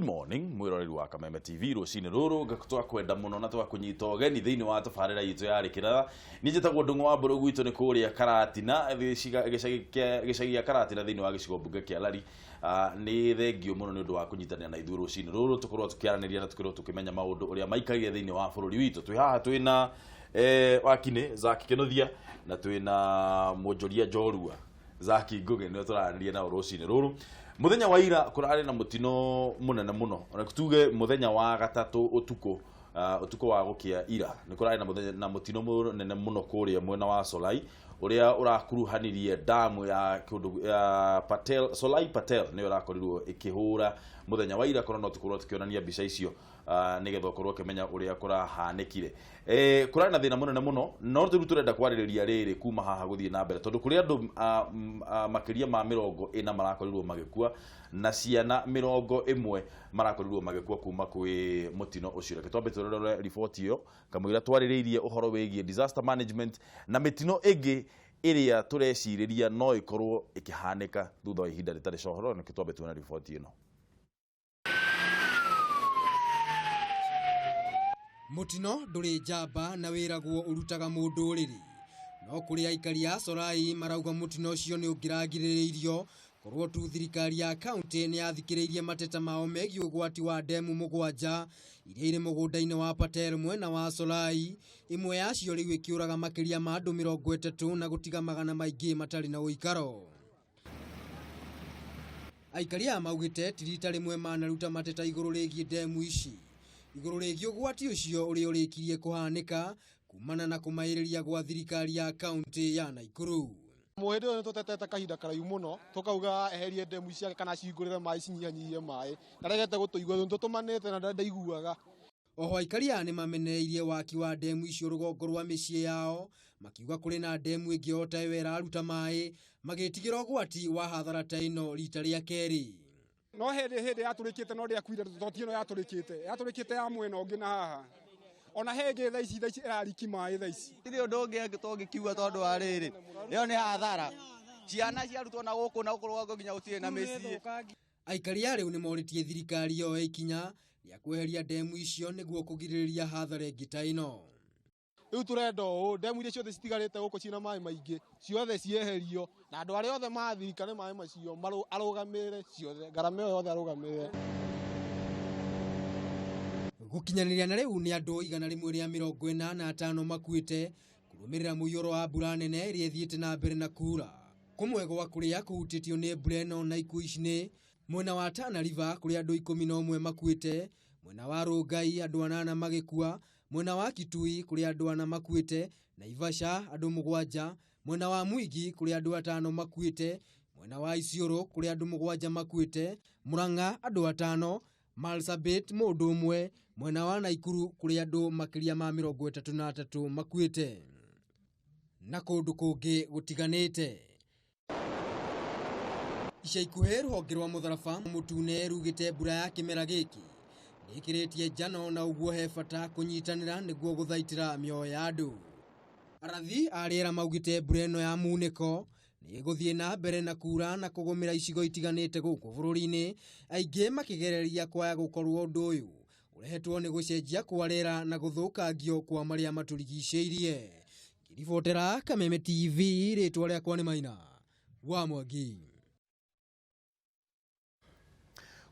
Good morning mwiroreri wa Kameme TV rucini ruru twakwenda muno na twakunyita ũgeni thĩinĩ wa tabarĩra itũ ya rĩkĩra. Niĩ njĩtagwo Ndung'u wa Mbũrũ, gwitũ nĩ kũrĩa Karatina, gĩcagi gĩa Karatina thĩinĩ wa gĩcigo mbunge kĩa Lari. Nĩ thengio mũno nĩ ũndũ wa kũnyitanĩra na ithuĩ rũcinĩ rũrũ tũkorwo tũkĩaranĩria na tũkorwo tũkĩmenya maũndũ ũrĩa maikarire thĩinĩ wa bũrũri witũ. Twĩ haha twĩna Wakinĩ Zaki Kĩnuthia na twĩna Mwonjoria Njorua Zaki Ngũgĩ, nĩo tũraranĩria nao rũcinĩ rũrũ. Mũthenya wa ira kũrarĩ na mũtino mũnene mũno, ona tuge mũthenya wa gatatũ ũtukũ, ũtukũ wa gũkĩa ira nĩ kũrarĩ na mũthenya na mũtino mũnene mũno kũrĩa mwena wa Solai ũrĩa ũrakuruhanirie damu ya kĩndũ ya Patel, Solai Patel nĩyo ĩrakorirwo ĩkĩhũra mũthenya wa ira. Korwo no tũkorwo tũkĩonania mbica icio nĩgetha ũkorwo ũkĩmenya ũrĩa kũrahanĩkire. Kũrarĩ na thĩna mũnene mũno, no rĩu tũrenda kwarĩrĩria rĩrĩ kuma haha gũthiĩ na mbere, tondũ kũrĩ andũ makĩria ma 40 marakorirwo magĩkua na ciana 1 marakorirwo magĩkua kuma kwĩ mũtino ũcio. Reke twambe tũrore riboti ĩyo kamũira twarĩrĩirie ũhoro wĩgiĩ disaster management na mĩtino ĩngĩ ĩrĩa tũrecirĩria no ĩkorwo ĩkĩhanĩka thutha wa ihinda rĩtarĩ cohoro. Nĩkĩo twambe tuone riboti ĩno. Mũtino ndũrĩ njamba na wĩragwo ũrutaga mũndũ ũrĩrĩ, no kũrĩ aikari a Solai marauga mũtino ũcio nĩ ũngĩragirĩrĩirio korwo tu thirikari ya kaunti nĩ yathikĩrĩirie mateta mao megiĩ ũgwati wa ndemu 7 iria irĩ mũgũnda-inĩ wa Patel mwena wa Solai, ĩmwe yacio rĩu ĩkĩũraga makĩria ma andũ 30 na gũtiga magana maingĩ matarĩ na ũikaro. Aikari aya maugĩte ti rita rĩmwe manaruta mateta igũrũ rĩgiĩ ndemu ici, igũrũ rĩgiĩ ũgwati ũcio ũrĩa ũrĩkirie kũhanĩka kumana na kũmaĩrĩria gwa thirikari ya kaunti ya Nakuru. Hĩndĩ ĩyo nĩtũtetete kahinda karaihu mũno tũkauga eherie ndemu ciake kana cihingũrĩre maĩ cinyihanyihie maĩ, na regete gũtũigua nĩtũtũmanĩte na ndaiguaga. Oho aikari aya nĩmameneirie waki wa ndemu icio rũgongo rwa mĩciĩ yao, makiuga kũrĩ na ndemu ĩngĩ o ta ĩyo ĩraruta maĩ, magĩtigĩra ũgwati wa hathara ta ĩno rita rĩa kerĩ. No hĩndĩ yatũrĩkĩte no ndĩakuire, tondũ ti ĩno yatũrĩkĩte, yatũrĩkĩte ya mwena ũngĩ na haha. Ona he ĩngĩ thaa ici ĩrariki maĩ thaa ici. Tirĩ ũndũ ũngĩ tũngĩkiuga tondũ wa rĩrĩ, ĩyo nĩ hathara. Ciana ciarutwo na gũkũ na gũkũ rũgongo nginya gũtirĩ na mĩciĩ. Aikari a rĩu nĩmorĩtie thirikari yoe ikinya rĩa kweheria ndemu icio nĩguo kũgirĩrĩria hathara ĩngĩ ta ĩno. Rĩu tũrenda ũũ, ndemu iria ciothe citigarĩte gũkũ ciĩna maĩ maingĩ ciothe cieherio, na andũ arĩa othe mathirika nĩ maĩ macio arũgamĩrĩre ciothe, ngarama ĩyo yothe arũgamĩrĩre. Gũkinyanĩria na rĩu nĩ andũ 185 makuĩte kũrũmĩrĩra mũiyũro wa mbura nene ĩrĩa ĩthiĩte na mbere na kuura. Kũmwe gwa kũrĩa kũhutĩtio nĩ mbura ĩno na ikuũ ici nĩ mwena wa Tana River kũrĩa andũ 11 makuĩte, mwena wa Rongai andũ 8 magĩkua, mwena wa Kitui kũrĩa andũ 4 makuĩte, Naivasha andũ 7, mwena wa Mwingi kũrĩa andũ 5 makuĩte, mwena wa Isiolo kũrĩa andũ 7 makuĩte, Murang'a andũ 5, Marsabit mũndũ ũmwe, mwena wa Nakuru kũrĩa andũ makĩria ma 33 makuĩte, na kũndũ kũngĩ gũtiganĩte. Ica ikuhĩ rũhonge rwa mũtharaba mũtune rugĩte mbura ya kĩmera gĩkĩ nĩĩkĩrĩtie njano na ũguo he bata kũnyitanĩra nĩguo gũthaitĩra mĩoyo ya andũ. Arathi a rĩera maugĩte mbura ĩno ya munĩko nĩĩgũthiĩ na mbere na kura na kũgũmĩra icigo itiganĩte gũkũ bũrũri-inĩ, aingĩ makĩgereria kwaya gũkorwo ũndũ ũyũ ũrehetwo nĩ gũcenjia kwa rĩera na gũthũkangio kwa marĩa matũrigicĩirie. Ngĩribotera Kameme TV, rĩtwa rĩakwa nĩ Maina wa Mwangi.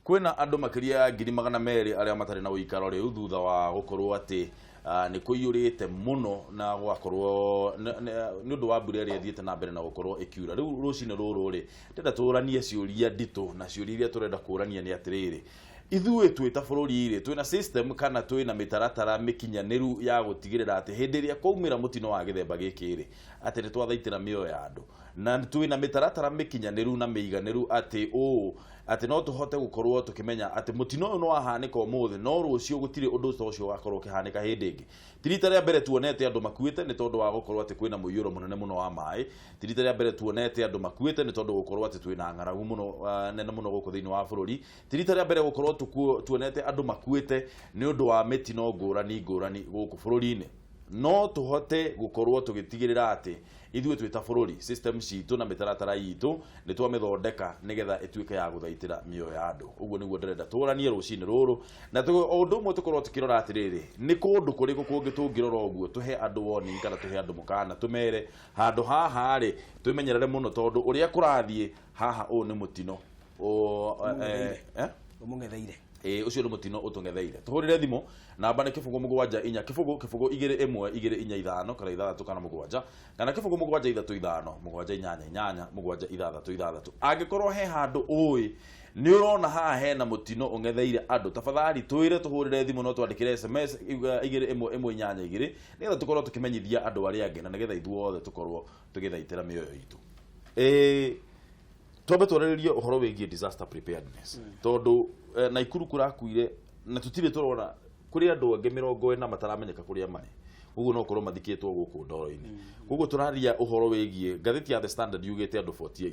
Kwĩna andũ makĩria ya 200,000 arĩa matarĩ na ũikaro rĩu thutha wa gũkorwo atĩ nĩ kũiyũrĩte mũno na gwakorwo nĩ ũndũ wa mbura ĩrĩa ĩthiĩte na mbere na gũkorwo ĩkiura. Rĩu rũcinĩ rũrũ rĩ, ndĩrenda tũranie ciũria nditũ, na ciũria iria tũrenda kũrania nĩ atĩrĩrĩ, ithuĩ twĩ ta bũrũri rĩ, twĩna system kana twĩna mĩtaratara mĩkinyanĩru ya gũtigĩrĩra atĩ hĩndĩ ĩrĩa kwaumĩra mũtino wa gĩthemba gĩkĩ rĩ, atĩ nĩ twathaitĩra mĩoyo ya andũ, na twĩna mĩtaratara mĩkinyanĩru na mĩiganĩru atĩ ũũ atĩ no tũhote gũkorwo tũkĩmenya atĩ mũtino ũyũ no wahanĩka ũmũthĩ, no rũciũ gũtirĩ ũndũ ta ũcio ũgakorwo ũkĩhanĩka hĩndĩ ĩngĩ. Ti rita rĩa mbere tuonete andũ makuĩte nĩ tondũ wa gũkorwo atĩ kwĩna mũiyũro mũnene mũno wa maĩ. Ti rita rĩa mbere tuonete andũ makuĩte nĩ tondũ gũkorwo atĩ twĩna ng'aragu mũno, nene mũno gũkũ thĩinĩ wa bũrũri. Ti rita rĩa mbere gũkorwo tuonete andũ makuĩte nĩ ũndũ wa mĩtino ngũrani ngũrani gũkũ bũrũri-inĩ. No tũhote gũkorwo tũgĩtigĩrĩra atĩ ithuĩ twĩ ta bũrũri, system citũ na mĩtaratara itũ nĩ twamĩthondeka nĩgetha ĩtuĩke ya gũthaitĩra mĩoyo ya andũ. Ũguo nĩguo ndĩrenda tũranie rũcinĩ rũrũ, na o ũndũ ũmwe tũkorwo tũkĩrora atĩrĩrĩ, nĩ kũndũ kũrĩkũ kũngĩ tũngĩrora ũguo tũhe andũ warning kana tũhe andũ mũkana, tũmere handũ haha rĩ twĩmenyerere mũno, tondũ ũrĩa kũrathiĩ haha ũyũ nĩ mũtino. Eh? Ũmũng'etheire. Ĩĩ, ũcio nĩ mũtino ũtũng'etheire. Tũhũrĩre thimũ, namba nĩ 074 0 0 2 1 2 4 5 kana 6 kana 7 kana 0 7 3 5 7 8 8 7 6 6. Angĩkorwo he handũ ũĩ nĩ ũrona haha hena mũtino ũng'etheire andũ, tafadhali twĩre, tũhũrĩre thimũ, no twandĩkĩre SMS 2 1 1 8 2, nĩgetha tũkorwo tũkĩmenyithia andũ arĩa angĩ na nĩgetha ithuothe tũkorwo tũgĩthaitĩra mĩoyo itũ. Twambe twarĩrĩrie ũhoro wĩgiĩ disaster preparedness, tondũ Naikuru kũrakuire na tũtirĩ tũrona kũrĩ andũ angĩ 40 mataramenyeka kũrĩa marĩ, koguo no korwo mathikĩtwo gũkũ ndoro-inĩ. Koguo tũraria ũhoro wĩgiĩ ngathĩti ya The Standard yugĩte andũ 48,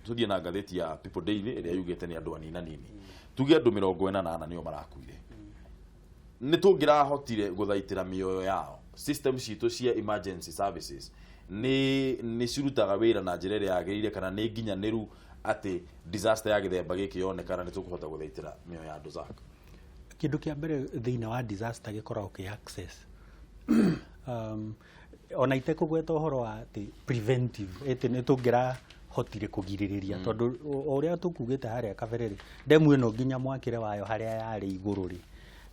tũthiĩ na ngathĩti ya People Daily ĩrĩa yugĩte nĩ andũ anina nini, tuge andũ 44 nĩo marakuire. Nĩ tũngĩrahotire gũthaitĩra mĩoyo yao? System citũ cia emergency services nĩ cirutaga wĩra na njĩra ĩrĩa yagĩrĩire, kana nĩ nginyanĩru atĩ disaster ya gĩthemba gĩkĩ yonekana nĩ tũkũhota gũthaitĩra mĩoyo ya andũ, Zack? Kĩndũ kĩa mbere thĩinĩ wa disaster gĩkoragwo kĩ access. Ona itekũgweta ũhoro wa atĩ preventive, ĩtĩ nĩ tũngĩrahotire kũgirĩrĩria, tondũ o ũrĩa tũkugĩte harĩa kabere rĩ, ndemu ĩno nginya mwakĩre wayo harĩa yarĩ igũrũ rĩ,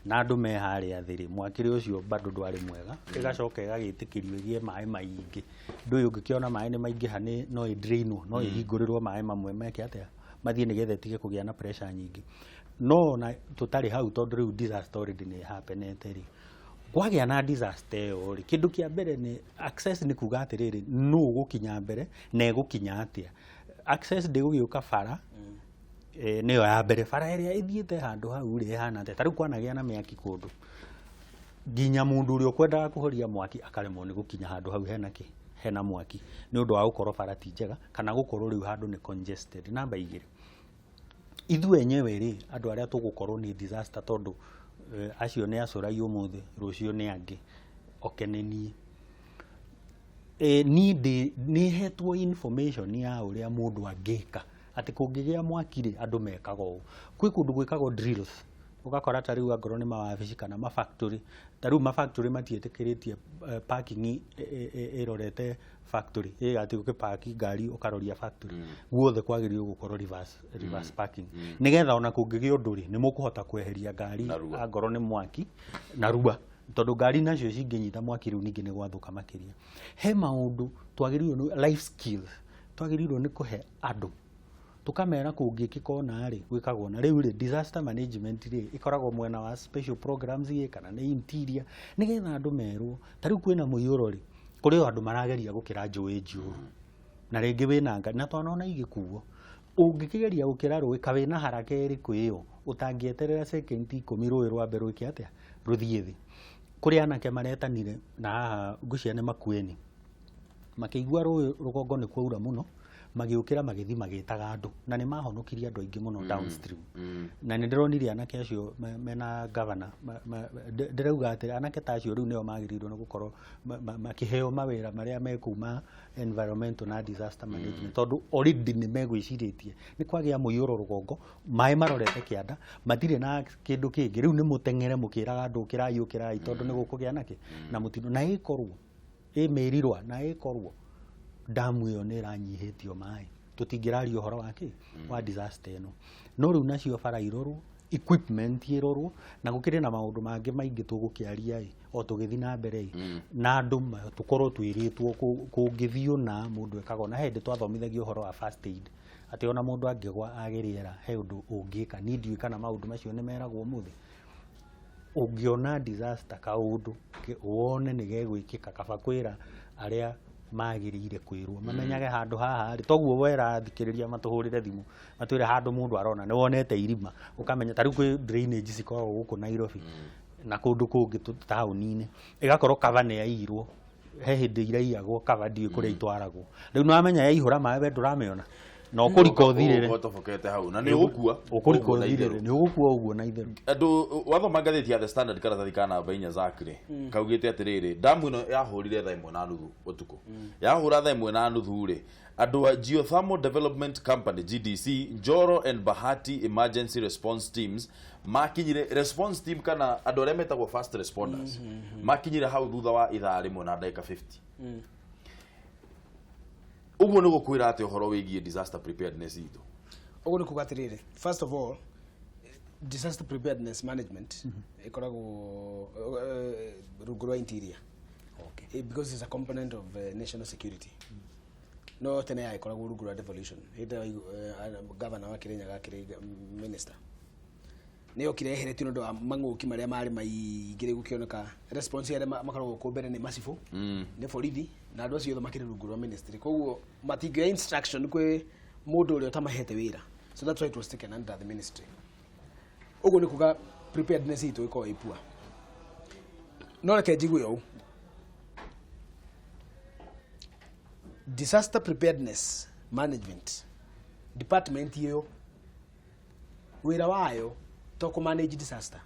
na andũ me harĩa thĩ rĩ, mwakĩre ũcio bado ndwarĩ mwega. Ĩgacoka ĩgagĩtĩkĩrio ĩgĩe maĩ maingĩ. Ndũĩ ũngĩkĩona maĩ nĩ maingĩha, nĩ no ĩ-drainwo, no ĩhingũrĩrwo maĩ mamwe meke atĩa, mathiĩ, nĩgetha ĩtige kũgĩa na pressure nyingĩ. No ona tũtarĩ hau, tondũ rĩu disaster already nĩ happenete rĩ, kwagĩa na disaster ĩyo rĩ, kĩndũ kĩa mbere nĩ access. Nĩ kuga atĩrĩrĩ, nũ ũgũkinya mbere na ĩgũkinya atĩa? Access ndĩgũgĩũka bara nĩyo ya mbere, bara ĩrĩa ĩthiĩte handũ hau rĩ ĩhana atĩa? Ta rĩu kwanagĩa na mĩaki kũndũ, nginya mũndũ ũrĩa ũkwendaga kũhoria mwaki akaremwo nĩ gũkinya handũ hau hena kĩ, hena mwaki, nĩ ũndũ wa gũkorwo bara ti njega kana gũkorwo rĩu handũ nĩ congested. Namba 2, ithuĩ enyewe rĩ, andũ arĩa tũgũkorwo nĩ disaster, tondũ acio nĩ acũrai ũmũthĩ, rũciũ nĩ angĩ, oke nĩ niĩ. Niĩ ndĩ nĩ hetwo information ya ũrĩa mũndũ angĩka atĩ kũngĩgĩa mwaki rĩ, andũ mekaga ũũ. Kwĩ kũndũ gwĩkagwo drills, ũgakora ta rĩu angorwo nĩ mawabici kana mafactory, ta rĩu mafactory matiĩtĩkĩrĩtie parking ĩrorete factory ĩ atĩ ũgĩpaki ngari ũkaroria factory guothe, kwagĩrĩirwo gũkorwo reverse parking, nĩgetha ona kũngĩgĩa ũndũ rĩ, nĩ mũkũhota kweheria ngari Narua. Angorwo nĩ mwaki narua, tondũ ngari nacio cingĩnyita mwaki rĩu ningĩ nĩ gwathũka makĩria. He maũndũ twagĩrĩirwo nĩ life skills, twagĩrĩirwo nĩ kũhe andũ, tũkamera kũngĩkĩka ona rĩ gwĩkagwo. Na rĩu rĩ, disaster management rĩ, ĩkoragwo mwena wa special programs ĩ kana nĩ interior, nĩgetha andũ merwo ta rĩu kwĩna mũiyũro rĩ, kũrĩ o andũ marageria gũkĩra njũĩ njihũru na rĩngĩ wĩna ngari na twanona igĩkuo. Ũngĩkĩgeria gũkĩra rũĩ kawĩna haraka ĩrĩkũ ĩyo ũtangĩeterera sekendi 10 rũĩ rwambe rwĩke atĩa, rũthiĩ thĩ? Kũrĩ anake maretanire na haha ngũcia nĩ Makueni, makĩigua rũĩ rũgongo nĩ kwaura mũno, magĩũkĩra magĩthiĩ magĩtaga andũ na nĩ mahonokirie andũ aingĩ mũno downstream. Na nĩ ndĩronire anake acio mena governor. Ndĩrauga atĩ anake ta acio rĩu nĩo magĩrĩirwo nĩ gũkorwo makĩheo mawĩra marĩa mekuma environmental na disaster management, tondũ already nĩ megwĩcirĩtie nĩ kwagĩa mũiyũro rũgongo, maĩ marorete kĩanda, matirĩ na kĩndũ kĩngĩ, rĩu nĩ mũteng'ere mũkĩraga andũ ũkĩrai, ũkĩrai, tondũ nĩ gũkũgĩa nakĩ na mũtino. Na ĩkorwo ĩ mĩrirwa na ĩkorwo damu ĩyo nĩ ĩranyihĩtio maĩ, tũtingĩraria ũhoro wa kĩ wa disaster ĩno. No rĩu nacio bara irorwo, equipment ĩrorwo, na gũkĩrĩ na maũndũ mangĩ maingĩ tũgũkĩaria ĩ o tũgĩthiĩ na mbere ĩ, na andũ tũkorwo twĩrĩtwo kũngĩthiĩ na mũndũ ekaga. Na he hĩndĩ twathomithagia ũhoro wa first aid, atĩ ona mũndũ angĩgwa agĩrĩera he ũndũ ũngĩka. Niĩ ndiũĩ kana maũndũ macio nĩ meragwo ũmũthĩ. Ũngĩona disaster kaũndũ wone nĩ gegwĩkĩka, kaba kwĩra arĩa magĩrĩire kwĩrwo mamenyage handũ haha rĩ. Toguo wera thikĩrĩria matũhũrĩre thimũ matwĩre handũ mũndũ arona nĩ wonete irima, ũkamenya ta rĩu kwĩ drainage cikoragwo gũkũ Nairobi na kũndũ kũngĩ taũni-inĩ, ĩgakorwo cover nĩ yaiyirwo. He hĩndĩ iraiyagwo cover, ndiũĩ kũrĩa itwaragwo. Rĩu nĩwamenya yaihũra maĩ, we ndũramĩona. Na ũkũrika ũthirĩre. Ũtobokete hau na nĩ ũgũkua. Ũkũrika Ũguo na ũthirĩre, itherũ. nĩ ũgũkua ũguo na itherũ. Andũ wathoma ngathĩti ya The Standard karatathi ka namba 4 Zakri kaugĩte atĩrĩrĩ, damu ĩno yahũrire thaa 1:30 ũtukũ. Yahũra thaa 1:30 rĩ, andũ a Geothermal Development Company GDC, Njoro and Bahati Emergency Response Teams makinyire, response team kana andũ arĩa metagwo first responders, makinyire hau thutha wa ithaa rĩmwe na ndagĩka 50. Ũguo nĩ gũkwĩra atĩ ũhoro wĩgiĩ disaster preparedness itũ? Ũguo nĩ kuga atĩrĩrĩ, first of all, disaster preparedness management ĩkoragwo rungu rwa interior because it's a component of national security. No tene yakoragwo rungu rwa devolution, hĩndĩ ĩrĩa governor wa Kirinyaga akĩrĩ minister, nĩ yokire yeheretio nĩ ũndũ wa mang'ũki marĩa marĩ maingĩ. Rĩu gũkĩoneka response arĩa makoragwo kũ mbere nĩ macibũ, nĩ borithi, na andũ acio othe makĩrĩ rungu rwa ministry, koguo matingĩoya instruction kwĩ mũndũ ũrĩa ũtamahete wĩra. So that's why it was taken under the ministry. Ũguo nĩ kuga preparedness itũ ĩkoragwo ĩ poor. No reke njigue ũũ, disaster preparedness management department ĩyo, wĩra wayo to kũ manage disaster,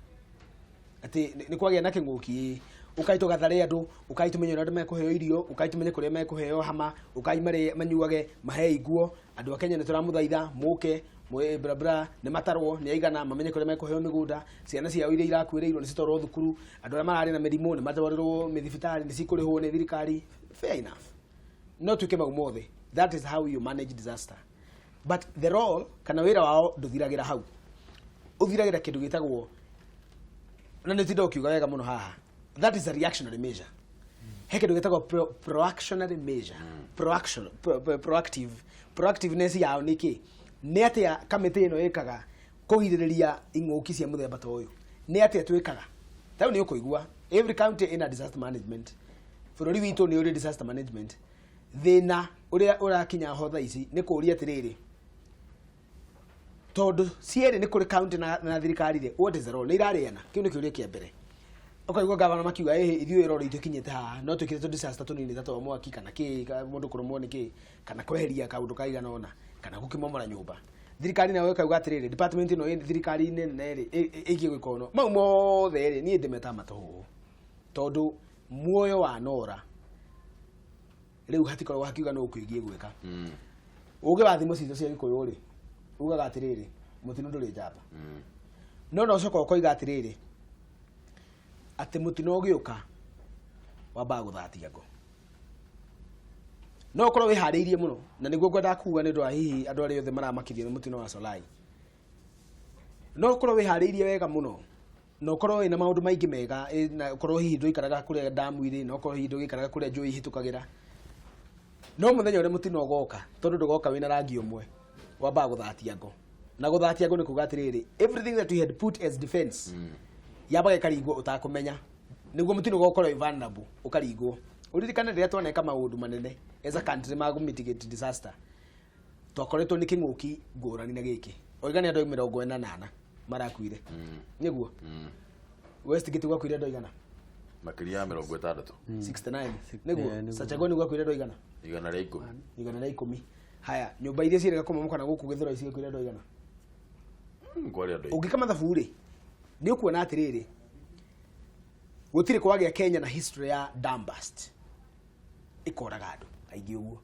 atĩ nĩ kwagĩa na kĩng'ũki, ĩ ũkai tũgathare andũ, ũkai tũmenye ũrĩa andũ mekũheo irio, ũkai tũmenye kũrĩa mekũheo hama, ũkai marĩ manyuage, mahei nguo. Andũ a Kenya, nĩ tũramũthaitha mũke mwĩ bra bra, nĩ matarwo nĩ aigana, mamenye kũrĩa mekũheo mĩgũnda, ciana ciao iria irakuĩrĩirwo nĩ citwarwo thukuru, andũ arĩa mararĩ na mĩrimũ nĩ matwarĩrwo mĩthibitarĩ, nĩ cikũrĩhwo nĩ thirikari. Fair enough, no tuĩke mau mothe, that is how you manage disaster. But the role kana wĩra wao ndũthiragĩra hau, ũthiragĩra kĩndũ gĩtagwo, na nĩ tinda ũkiuga wega mũno haha, that is a reactionary measure. He kĩndũ gĩtagwo proactionary measure. Proaction, proactive proactiveness yao nĩ kĩ? Nĩ atĩa kamĩtĩ ĩno ĩkaga kũgirĩrĩria ing'ũki cia mũthemba ta ũyũ? Nĩ atĩa twĩkaga? Tarĩu nĩ ũkũigua every county ĩna disaster management, bũrũri witũ nĩ ũrĩ disaster management. Thĩna ũrĩa ũrakinya ho thaa ici nĩ kũũria atĩrĩrĩ, tondũ cierĩ nĩ kũrĩ county na thirikari rĩ, what is the role? Nĩ irarĩana? Kĩu nĩ kĩũria kĩa mbere. Ũkaigua gavana makiuga, ĩhĩ, ithuĩ rori itũ ikinyĩte haha, no twĩkĩre tũ disaster tũnini ta twa mwaki kana kĩ, mũndũ kũrũmwo nĩ kĩ, kana kweheria kaũndũ kaigana ũna, kana gũkĩmomora nyũmba. Thirikari nayo ĩkauga atĩrĩrĩ, department ĩno ĩ thirikari-inĩ nene rĩ, ĩgiĩ gwĩka ũno. Mau mothe rĩ, niĩ ndĩmetaga matũhũhũ, tondũ muoyo wa nora rĩu hatikoragwo hakiuga no ũkĩgiĩ gwĩka. Ũgĩ wa thimo citũ cia Gĩkũyũ rĩ, ugaga atĩrĩrĩ, mũtino ndũrĩ njamba. No no ũcoka ũkoiga atĩrĩrĩ, atĩ mũtino ũgĩũka wambaga gũthatia ngo. No ũkorwo wĩharĩirie mũno, na nĩguo ngwendaga kuga nĩ ũndũ wa hihi andũ arĩa othe maramakirio nĩ mũtino wa Solai. No ũkorwo wĩharĩirie wega mũno na ũkorwo wĩna maũndũ maingĩ mega, na ũkorwo hihi ndũikaraga kũrĩa damu irĩ, na ũkorwo hihi ndũgĩikaraga kũrĩa njũĩ ihĩtũkagĩra, no mũthenya ũrĩa mũtino ũgoka, tondũ ndũgoka wĩna rangi ũmwe, wambaga gũthatia ngo. Na gũthatia ngo nĩ kuga atĩrĩrĩ, everything that we had put as defense yambaga ĩkaringwo ũtakũmenya, nĩguo mũtino ũgokorwo wĩ vulnerable, ũkaringwo. Ũririkane rĩrĩa twaneka maũndũ manene as a country ma mitigate disaster, twakoretwo nĩ kĩng'ũki ngũrani na gĩkĩ. Oiga nĩ andũ 48 marakuire, nĩguo Westgate gwakuire andũ aigana? Makĩria ya 60. 69, nĩguo? Yeah, nĩguo. Sachagoni gwakuire andũ aigana? 110. 110. Haya, nyũmba iria ciĩrĩga kũmomoka na gũkũ Gĩthũrai cigĩkuire andũ aigana? Kwarĩ andũ aingĩ. Ũngĩka mathabu rĩ, nĩ ũkuona atĩrĩrĩ, gũtirĩ kwagĩa Kenya na history ya dam burst ĩkoraga andũ aingĩ ũguo.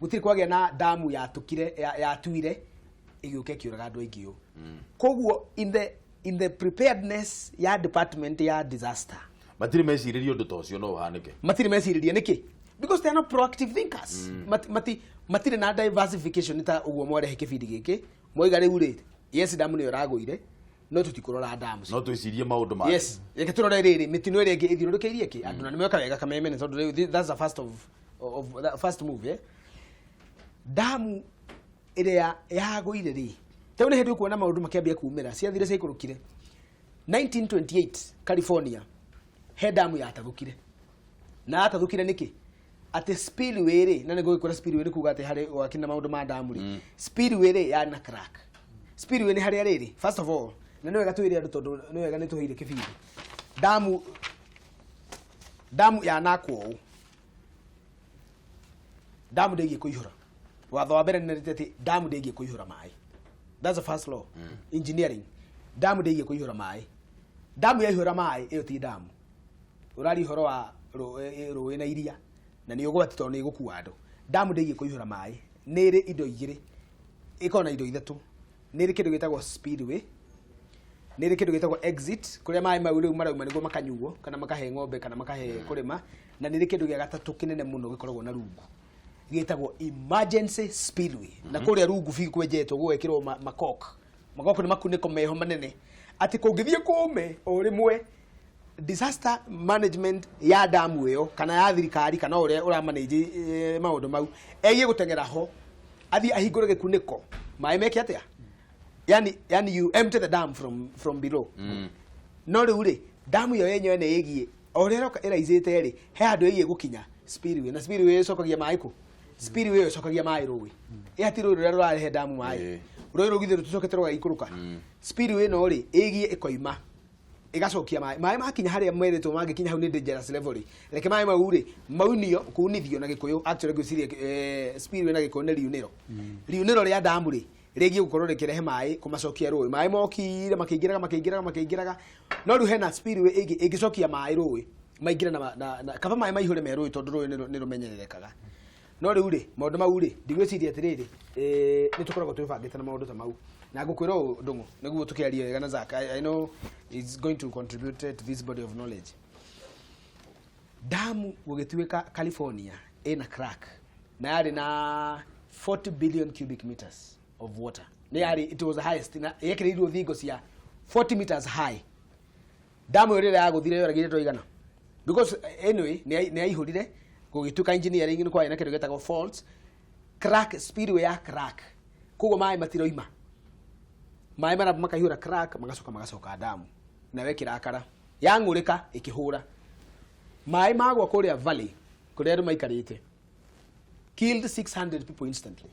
Gũtirĩ kwagĩa na damu yatũkire, yatuire ĩgĩũka ĩkĩũraga andũ aingĩ ũũ. Koguo in the preparedness ya department ya disaster, Matirĩ mecirĩria ũndũ ta ũcio no ũhanĩke. Matirĩ mecirĩria. Nĩkĩ? Because they are not proactive thinkers. Matirĩ na diversification ta ũguo mwarehe kĩbindi gĩkĩ, mwaiga rĩu rĩ, yes, damu nĩyo ĩragũire, no tũtikũrora damu. No twĩcirie maũndũ mangĩ. Yes, reke tũrore rĩrĩ, mĩtino ĩrĩa ĩngĩ ĩthiũrũrũkĩirie kĩ andũ, na nĩ meka wega Kameme, nĩ tondũ rĩu that's the first of the first move, eh? Damu ĩrĩa yagũire rĩ, rĩu nĩ hĩndĩ ũkuona maũndũ makĩambia kumĩra, ciathire ciaikũrũkire. 1928 California he damu yatathũkire. Na yatathũkire nĩkĩ? Atĩ spillway rĩ, na nĩngũgĩkwĩra spillway nĩ kuga atĩ harĩ wakina maũndũ ma damu rĩ, spillway rĩ yana crack. Spillway nĩ harĩa rĩrĩ, first of all, na nĩ wega twĩre andũ, tondũ nĩ wega nĩ tũheire kĩbindi, damu yanakwo ũũ, damu ndĩgiĩ kũihũra. Watho wa mbere nĩ atĩ damu ndĩgiĩ kũihũra maĩ. That's the first law. Engineering, damu ndĩgiĩ kũihũra maĩ. Damu yaihũra maĩ, ĩyo ti damu. Ũraria ũhoro wa rũĩ na iria na nĩ ũgwati tondũ nĩ ĩgũkua andũ. Damu ndĩgiĩ kũihũra maĩ. Nĩ ĩrĩ indo igĩrĩ, ĩkoragwo na indo ithatũ. Nĩ ĩrĩ kĩndũ gĩtagwo spillway, nĩ ĩrĩ kĩndũ gĩtagwo exit, kũrĩa maĩ mau rĩu marauma nĩguo makanyuo kana makahe ng'ombe kana makahe kũrĩma, na nĩ ĩrĩ kĩndũ gĩa gatatũ kĩnene mũno gĩkoragwo na rungu gĩtagwo emergency spillway. Na kũrĩa rungu biũ kwenjetwo gũgekĩrwo makok. Makok nĩ makunĩko meho manene atĩ kũngĩthiĩ kũme o rĩmwe, disaster management ya damu ĩyo kana ya thirikari kana ũrĩa ũramanage maũndũ mau egiĩ gũteng'era ho, athiĩ ahingũre gĩkunĩko, maĩ meke atĩa? Yani you empty the dam from below. No rĩu rĩ, damu ĩyo yenyewe nĩ ĩgiĩ o ũrĩa ĩroka ĩraicĩte rĩ, he handũ ĩgiĩ gũkinya spillway, na spillway ĩcokagia maĩ kũ? Spillway ĩyo ĩcokagia maĩ rũĩ. Ĩ hatirĩ rũĩ rũrĩa rũrarehe damu maĩ. Rũĩ rũu githĩ rũticokete rũgaikũrũka? Spillway ĩno rĩ, ĩgiĩ ĩkoima ĩgacokia maĩ. Maĩ makinya harĩa merĩtwo mangĩkinya, hau nĩ dangerous level rĩ, reke maĩ mau rĩ maunio, kunithio na Gĩkũyũ. Actually ngwĩciria spillway na Gĩkũyũ nĩ riunĩro. Riunĩro rĩa damu rĩ, rĩgiĩ gũkorwo rĩkĩrehe maĩ kũmacokia rũĩ. Maĩ mokire makĩingĩraga, makĩingĩraga, makĩingĩraga, no rĩu hena spillway ĩngĩ ĩngĩcokia maĩ rũĩ maingĩre na kaba maĩ maihũre me rũĩ, tondũ rũĩ nĩ rũmenyererekaga. No rĩu rĩ, maũndũ mau rĩ, ndigwĩciria atĩrĩrĩ, nĩ tũkoragwo twĩbangĩte na maũndũ ta mau. Na ngũkwĩra ũũ, Ndũng'ũ, nĩguo tũkĩarie wega na Zack, I know is going to contribute to this body of knowledge. Damu gũgĩtuĩka California ĩna crack na yarĩ na 40 billion cubic meters of water, nĩ yarĩ, it was the highest, na yekĩrĩirwo thingo cia 40 meters high. Damu ĩyo rĩrĩa yagũthire yoragire andũ aigana? Because anyway nĩ yaihũrire, gũgĩtuĩka engineering nĩ kwarĩ na kĩndũ gĩtagwo faults, crack, spillway ya crack, koguo maĩ matiroima. Maĩ maramba makaihũra crack, magacoka magacoka damu nawe ĩkĩrakara, yang'ũrĩka, ĩkĩhũra maĩ magwa kũrĩa valley kũrĩa andũ maikarĩte, killed 600 people instantly.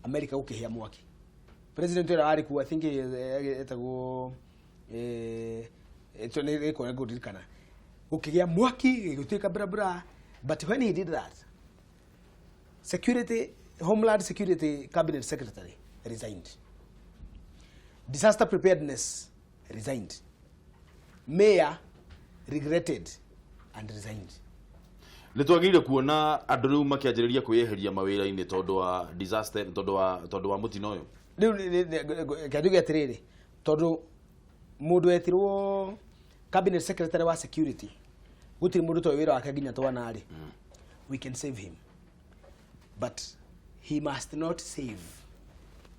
America gũkĩhĩa mwaki. President ũrĩa warĩ kuo, I think etagwo nĩ ngũririkana, gũkĩgĩa mwaki, gĩgĩtuĩka bra bra. But when he did that, security, homeland security cabinet secretary resigned, disaster preparedness resigned, mayor regretted and resigned. Nĩ twagĩrĩire kuona andũ rĩu makĩanjĩrĩria kwĩyeheria mawĩra-inĩ tondũ wa disaster, tondũ wa mũtino ũyũ? Rĩu reke njuge atĩrĩrĩ, tondũ mũndũ wetirwo cabinet secretary wa security, gũtirĩ mũndũ toĩ wĩra wake nginya twana rĩ, we can save him, but he must not save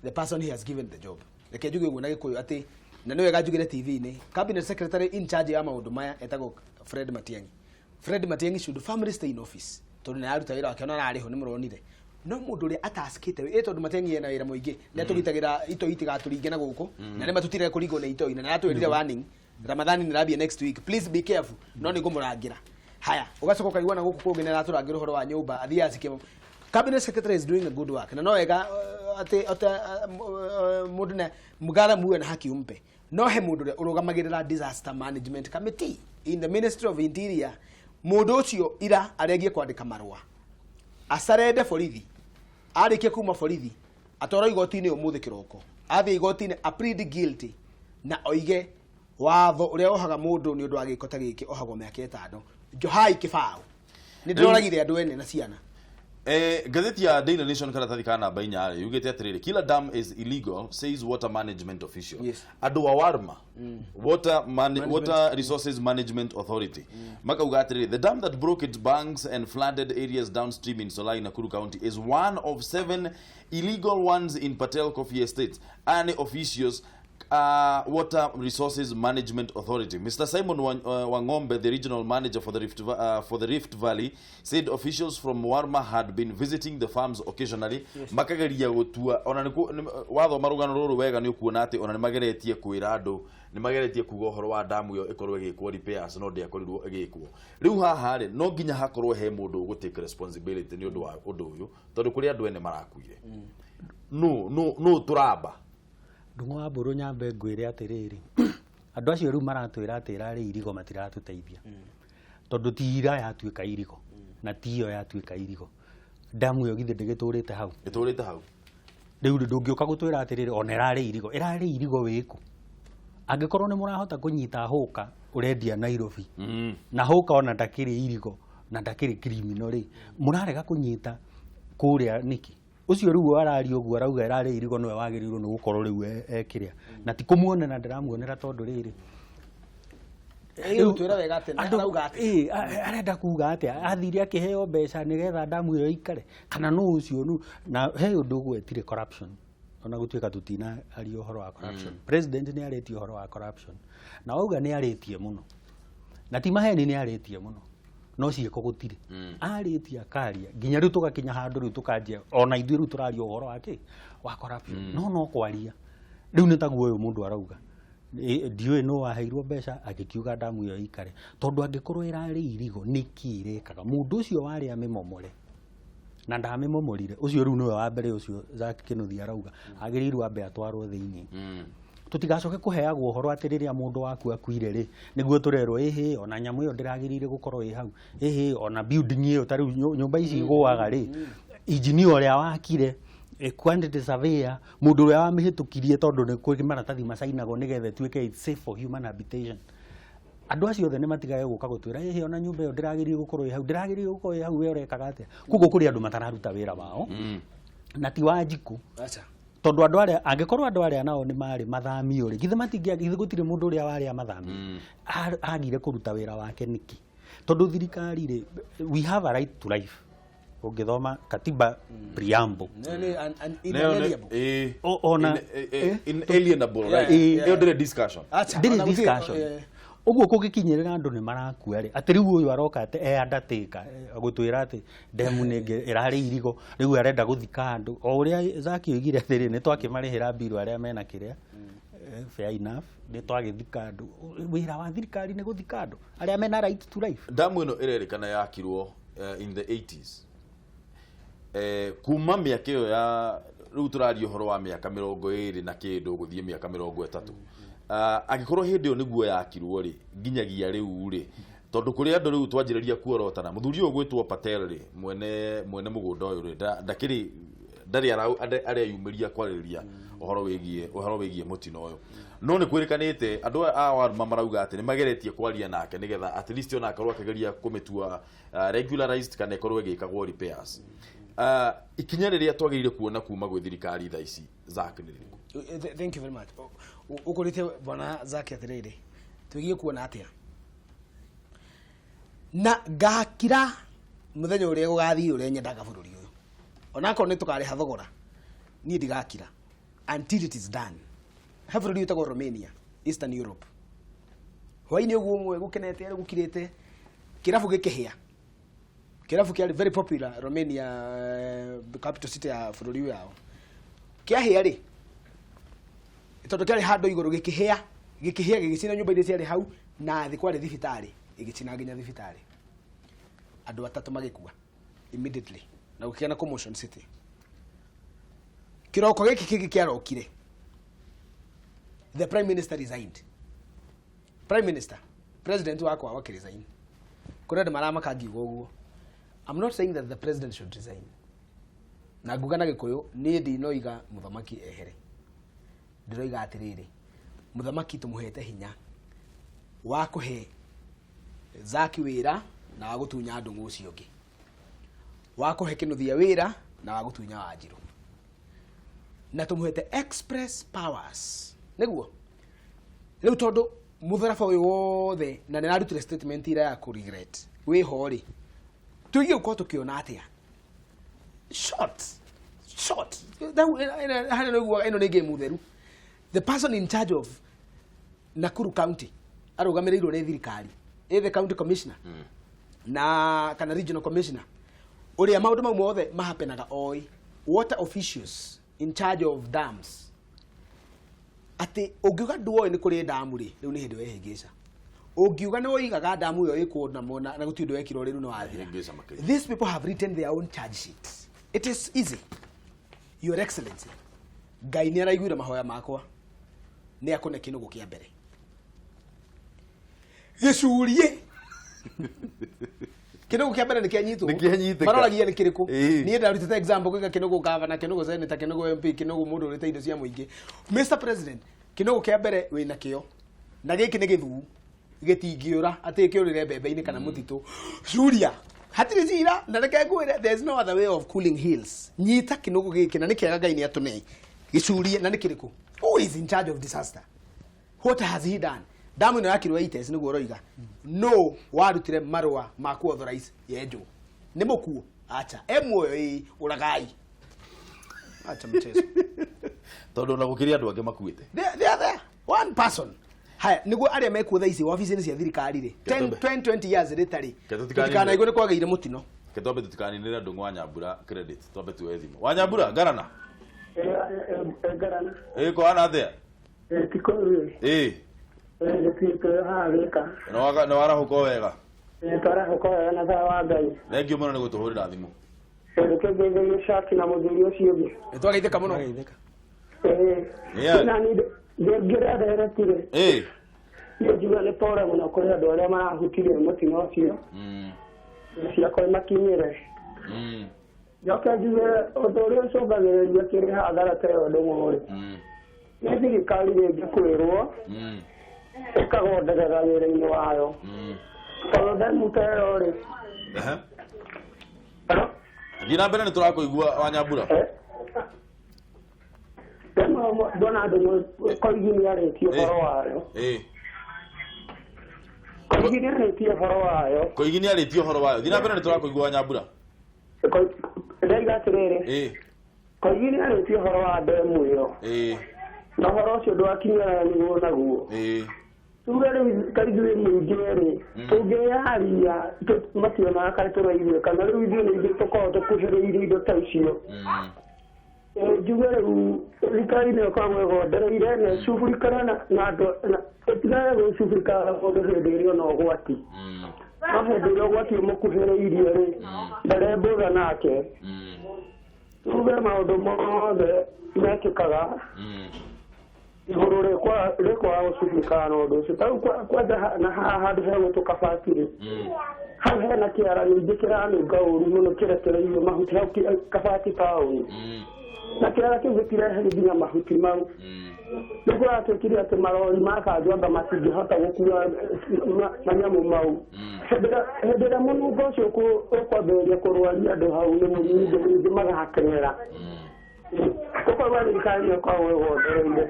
the person he has given the job. Reke njuge ũguo na Gĩkũyũ atĩ na nĩ wega njugĩre TV-inĩ, cabinet secretary in charge ya maũndũ maya etagwo Fred Matiang'i. Fred Matiang'i should firmly stay in office tondũ nĩ araruta wĩra wake, ona ararĩhwo nĩ mũronire. No mũndũ ũrĩa ataskĩte ĩ, tondũ Matiang'i ena wĩra mũingĩ, nĩ atũgitagĩra itoi itigatũringe na gũkũ, na nĩ matũtire kũringwo nĩ itoi, na nĩ aratwĩrire warning, Ramadhani nĩ rambia next week, please be careful. No nĩ ngũmũrangĩra haya, ũgacoka ũkaigua na gũkũ kũngĩ nĩ aratũrangĩra ũhoro wa nyũmba athiaga cikie. Cabinet secretary is doing a good work, na no wega atĩ mũndũ na mgara muwe na haki umpe. No he mũndũ ũrĩa ũrũgamagĩrĩra disaster management committee in the Ministry of Interior, mũndũ ũcio ira aregie kwandĩka marũa acarende borithi. Arĩkia kuma borithi, atwarwo igoti-inĩ ũmũthĩ kĩroko. Athiĩ igoti-inĩ a plead guilty na oige watho ũrĩa ohaga mũndũ nĩ ũndũ wa gĩko ta gĩkĩ ohagwo mĩaka 6. Njohai kĩbaũ, nĩ ndĩroragire andũ ene na ciana. Ngathĩti ya Daily Nation karatathi ka namba 4 rĩ, yugĩte atĩrĩrĩ, "Kila dam is illegal, says water management official." Andũ a Warma, Water Resources Management Authority, makauga atĩrĩrĩ, "The dam that broke its banks and flooded areas downstream in Solai, Nakuru County is one of seven illegal ones in Patel Coffee Estate." Aya nĩ officials Water Resources Management Authority. Mr. Simon Wangombe, the regional manager for the Rift Valley, said officials from Warma had been visiting the farms occasionally. Makageria gutua ona wathoma rũgano rũrũ wega nĩ ũkuona atĩ ona nĩ mageretie kwĩra andũ, nĩ mageretie kuga ũhoro wa damu ĩyo ĩkorwo ĩgĩkwo repairs, no ndĩakorirwo ĩgĩkwo. Rĩu haha rĩ, no nginya hakorwo he mũndũ ũgũ take responsibility nĩ ũndũ wa ũndũ ũyũ, tondũ kũrĩ andũ ene marakuire. No tũramba. Ndung'u wa Mbũrũ, nyambe ngwĩre atĩrĩrĩ, andũ acio rĩu maratwĩra atĩ ĩrarĩ irigo matiratũteithia, tondũ ti ira yatuĩka irigo na ti iyo yatuĩka irigo. Ndamu ĩyo githĩ ndĩgĩtũrĩte hau? Ĩtũrĩte hau. Rĩu ndũngĩũka gũtwĩra atĩrĩrĩ, ona ĩrarĩ irigo, ĩrarĩ irigo wĩkũ? Angĩkorwo nĩ mũrahota kũnyita hũka ũrendia Nairobi, na hũka ona ndakĩrĩ irigo na ndakĩrĩ criminal rĩ, mũrarega kũnyita kũrĩa nĩkĩ? Ũcio rĩu araria ũguo arauga ĩrarĩ irigo, nĩwe wagĩrĩirwo nĩ gũkorwo rĩu ekĩrĩa, na ti kũmuonera ndĩramuonera, tondũ rĩrĩ Ĩĩ, twĩra wega atĩ arauga atĩ Ĩĩ, arenda kuga atĩa? Athire akĩheo mbeca nĩgetha ndamu ĩyo ĩikare, kana nũ ũcio nũ? Na he ũndũ ũgwetire, corruption. Ona gũtuĩka tũtina aria ũhoro wa corruption, president nĩ arĩtie ũhoro wa corruption, na wauga nĩ arĩtie mũno, na ti maheni, nĩ arĩtie mũno, no ciĩko gũtirĩ. Arĩtie akaria nginya rĩu tũgakinya handũ rĩu tũkanjia ona ithuĩ rĩu tũraria ũhoro wa kĩ, wa corruption, no kwaria rĩu nĩ taguo ũyũ mũndũ arauga. Ndiũĩ nũ waheirwo mbeca agĩkiuga ndamu ĩyo ĩikare, tondũ angĩkorwo ĩrarĩ irigo, nĩkĩ ĩrekaga mũndũ ũcio warĩ amĩmomore na ndamĩmomorire? Ũcio rĩu nĩwe wa mbere, ũcio Zack Kinuthia arauga agĩrĩirwo ambe atwarwo thĩinĩ, tũtigacoke kũheagwo ũhoro atĩ rĩrĩa mũndũ waku akuire rĩ, nĩguo tũrerwo ĩhĩ, ona nyamũ ĩyo ndĩragĩrĩire gũkorwo ĩ hau, ĩhĩ, ona building ĩyo, ta rĩu nyũmba ici igũaga rĩ, engineer ũrĩa wakire, quantity surveyor, mũndũ ũrĩa wamĩhĩtũkirie, tondũ nĩ kũrĩ maratathi macainagwo nĩgetha ĩtuĩke it's safe for human habitation. Andũ acio othe nĩ matigage gũka gũtwĩra ĩhĩ, ona nyũmba ĩyo ndĩragĩrĩire gũkorwo ĩ hau, ndĩragĩrĩire gũkorwo ĩ hau, we ũrekaga atĩa? Koguo kũrĩ andũ matararuta wĩra wao, na ti Wanjikũ. Acha. Tondũ andũ arĩa, angĩkorwo andũ arĩa nao nĩ marĩ mathamio rĩ, githĩ matingĩa, githĩ gũtirĩ mũndũ ũrĩa warĩ amathamio agire kũruta wĩra wake nĩkĩ? Tondũ thirikari rĩ, we have a right to life. Ũngĩthoma katiba preamble, Inalienable. Ona Inalienable right. Ĩyo ndĩrĩ discussion. Acha, ndĩrĩ ona gũtirĩ- discussion. Ũguo kũgĩkinyĩrĩra andũ nĩ marakua rĩ, atĩ rĩu ũyũ aroka atĩ e undertaker, gũtwĩra atĩ ndemu nĩ ĩrarĩ irigo, rĩu arenda gũthika andũ o ũrĩa Zaki oigire atĩrĩ, nĩ twakĩmarĩhĩra mbiru arĩa mena kĩrĩa. Fair enough, nĩ twagĩthika andũ. Wĩra wa thirikari nĩ gũthika andũ arĩa mena right to life? Ndamu ĩno ĩrerĩkana yakirwo in the 80s. Kuma mĩaka ĩyo ya rĩu tũraria ũhoro wa mĩaka 20 na kĩndũ gũthiĩ mĩaka 30. Angĩkorwo hĩndĩ ĩyo nĩguo yakirwo rĩ, nginyagia rĩu rĩ, tondũ kũrĩ andũ rĩu twanjĩrĩria kuorotana, mũthuri ũyũ gwĩtwo Patel rĩ, mwene mũgũnda ũyũ rĩ, ndakĩrĩ ndarĩ areyumĩria kwarĩrĩria ũhoro wĩgiĩ mũtino ũyũ, no nĩ kwĩrĩkanĩte andũ aya a Waruma marauga atĩ nĩ mageretie kwaria nake nĩgetha at least ona akorwo akĩgeria kũmĩtua regularized kana ĩkorwo ĩgĩkagwo repairs. Ikinya rĩrĩa twagĩrĩire kuona kuma gwĩ thirikari thaa ici, Zack, nĩ rĩrĩkũ? Thank you very much. Ũkũrĩte bwana Zaki atĩrĩrĩ, twĩgie kuona atĩa na ngakira mũthenya ũrĩa gũgathiĩ ũrĩa nyendaga bũrũri ũyũ, onakorwo nĩ tũkarĩha thogora, niĩ ndigakira until it is done. He bũrũri wĩtagwo Romania, Eastern Europe. Hwainĩ ũguo ũmwe gũkenete gũkirĩte, kĩrabu gĩkĩhĩa, kĩrabu kĩarĩ very popular Romania, capital city ya bũrũri ũyũ yao. Kĩahĩa rĩ, tondũ kĩarĩ handũ igũrũ, gĩkĩhĩa, gĩkĩhĩa, gĩgĩcina nyũmba iria ciarĩ hau, na thĩ kwarĩ thibitarĩ, ĩgĩcina nginya thibitarĩ, andũ atatũ magĩkua immediately, na gũkĩgĩa na commotion city. Kĩroko gĩkĩ kĩngĩ kĩarokire, the prime minister resigned. Prime minister, president wakwa wakĩresign. Kũrĩ andũ maramaka ngiuga ũguo. I'm not saying that the president should resign, na nguga na Gĩkũyũ, niĩ ndinoiga mũthamaki ehere. Ndĩroiga atĩrĩrĩ, mũthamaki tũmũhete hinya wa kũhe Zaki wĩra na wa gũtunya Ndung'u ũcio ũngĩ, wa kũhe Kĩnuthia wĩra na wa gũtunya Wanjirũ, na tũmũhete express powers nĩguo rĩu, tondũ mũtharaba ũyũ wothe, na nĩ ararutire statement ira ya kũ regret wĩho rĩ, tũigie gũkorwo tũkĩona atĩa short short harĩa nĩguo ĩno nĩ game theru. The person in charge of Nakuru County arũgamĩrĩirwo nĩ thirikari, ĩ the county commissioner na kana regional commissioner, ũrĩa maũndũ mau mothe mahapenaga oĩ, water officials in charge of dams, atĩ ũngiuga ndũoĩ nĩ kũrĩ ndamu rĩ, rĩu nĩ hĩndĩ wehĩngĩca. Ũngiuga nĩ woigaga ndamu ĩyo ĩkwo na gũtirĩ ũndũ wekirwo rĩ, rĩu nĩ wathira. Hĩngĩca makĩria. These people have written their own charge sheets. It is easy. Your Excellency, Ngai nĩ araiguire mahoya makwa, nĩ akũne kĩnũgũ kĩa mbere gĩcurie. Kĩnũgũ kĩa mbere nĩ kĩanyitwo. Nĩ kĩanyitĩka. Maroragia nĩ kĩrĩkũ. Ĩĩ. Niĩ ndarutĩte example kũiga kĩnũgũ governor, kĩnũgũ senator, kĩnũgũ MP, kĩnũgũ mũndũ ũrĩte indo cia mũingĩ. Mr President, kĩnũgũ kĩa mbere wĩna kĩo na gĩkĩ nĩ gĩthuu, gĩtingĩũra atĩ kĩũrĩre mbembe-inĩ kana mũtitũ. Curia hatirĩ cira, na reke ngwĩre, there is no other way of cooling hills. Nyita kĩnũgũ gĩkĩ, na nĩ kĩega Ngai nĩ atũne gĩcurie. Na nĩ kĩrĩkũ? Who is in charge of disaster? What has he done? Damu ĩno yakirwo 80s, nĩguo ũroiga no warutire marũa ma ku authorize yenjwo. Nĩ mũkuo acha e muoyo? Ĩ ũragai, acha mchezo. Tondũ ona gũkĩrĩ andũ angĩ makuĩte. They are there, one person. Haya, nĩguo arĩa mekuo thaa ici wabici-inĩ cia thirikari rĩ, 10 Ketobe. 10 20 years rĩtarĩ Ke tũtikanaigua nĩ kwagĩire mũtino. Ke twambe tũtikaninĩre Ndũng'ũ wa Nyambura credit, twambe tuoe thimũ. Wa Nyambura ngarana. Ngarana. Ĩ kũhana atĩa? Tikũĩ. Ĩ. Gĩtuĩte haha gĩka. Nĩ warahũka o wega? Twarahũka wega na thaa wa Ngai. Thengiũ mũno nĩ gũtũhũrĩra thimũ. Reke caki na mũthuri ũcio ũngĩ. Nĩ twageithĩka mũno. Yeah. Na niĩ ndĩngĩrĩa nderetire. Niĩ njuga nĩ pore mũno kũrĩ andũ arĩa marahutirio nĩ mũtino ũcio. Ciakwa imakinyĩre. Njoke njuge ũndũ ũrĩa ũcũngagĩrĩria kĩrĩ hathara ta ĩyo, ndũng'ũ-rĩ, nĩ thirikari rĩngĩ kwĩrwo ĩkagonderera wĩra-inĩ wayo, tondũ ndemu ta ĩyo rĩ. Ehe. Thiĩ na mbere, nĩ tũrakũigua, wa Nyambura. Ndemu ĩyo ndona andũ Koigi nĩ arĩtie ũhoro wayo. Koigi nĩ arĩtie ũhoro wayo. Koigi nĩ arĩtie ũhoro wayo. Thiĩ na mbere, nĩ tũrakũigua, wa Nyambura. Ndaiga atĩrĩrĩ, Koigi nĩ arĩtie ũhoro wa ndemu ĩyo, na ũhoro ũcio ndwakinyanĩrwo naguo. Tuge rĩu ta ithuĩ mũingĩ rĩ, tũngĩyaria mationaga kaĩ tũraigua, kana rĩu ithuĩ nĩ ithuĩ tũkoragwo tũkuhĩrĩirie indo ta icio. Njuge rĩu thirikari nĩyo ĩkoragwo ĩgondereire na ĩcugurikane na andũ ĩtigage gwĩcugurikana na mũndũ hĩndĩ ĩrĩa ona ũgwati, no hĩndĩ ĩrĩa ũgwati ũmũkuhĩrĩirie rĩ, ndarembũtha nake. Tuge maũndũ mothe mekĩkaga igũrũ rĩkwaga gũcugurikana na ũndũ ũcio. Ta rĩu kwanja na haha handũ hegũtwo Kabati rĩ, hau hena kĩara ningĩ kĩranunga ũru mũno kĩrekereirio mahuti hau Kabati taũni, na kĩara kĩu gĩtirehe nginya mahuti mau. Nĩ kũratuĩkire atĩ marori ma kanjũ anga matingĩhota gũkua manyamũ mau. Hĩndĩ ĩrĩa mũnungo ũcio ũkwambĩrĩria kũrwaria andũ hau, nĩ mũnyingĩ nyingĩ magateng'era. Ũkauga thirikari nĩ ĩkoragwo ĩgondereire.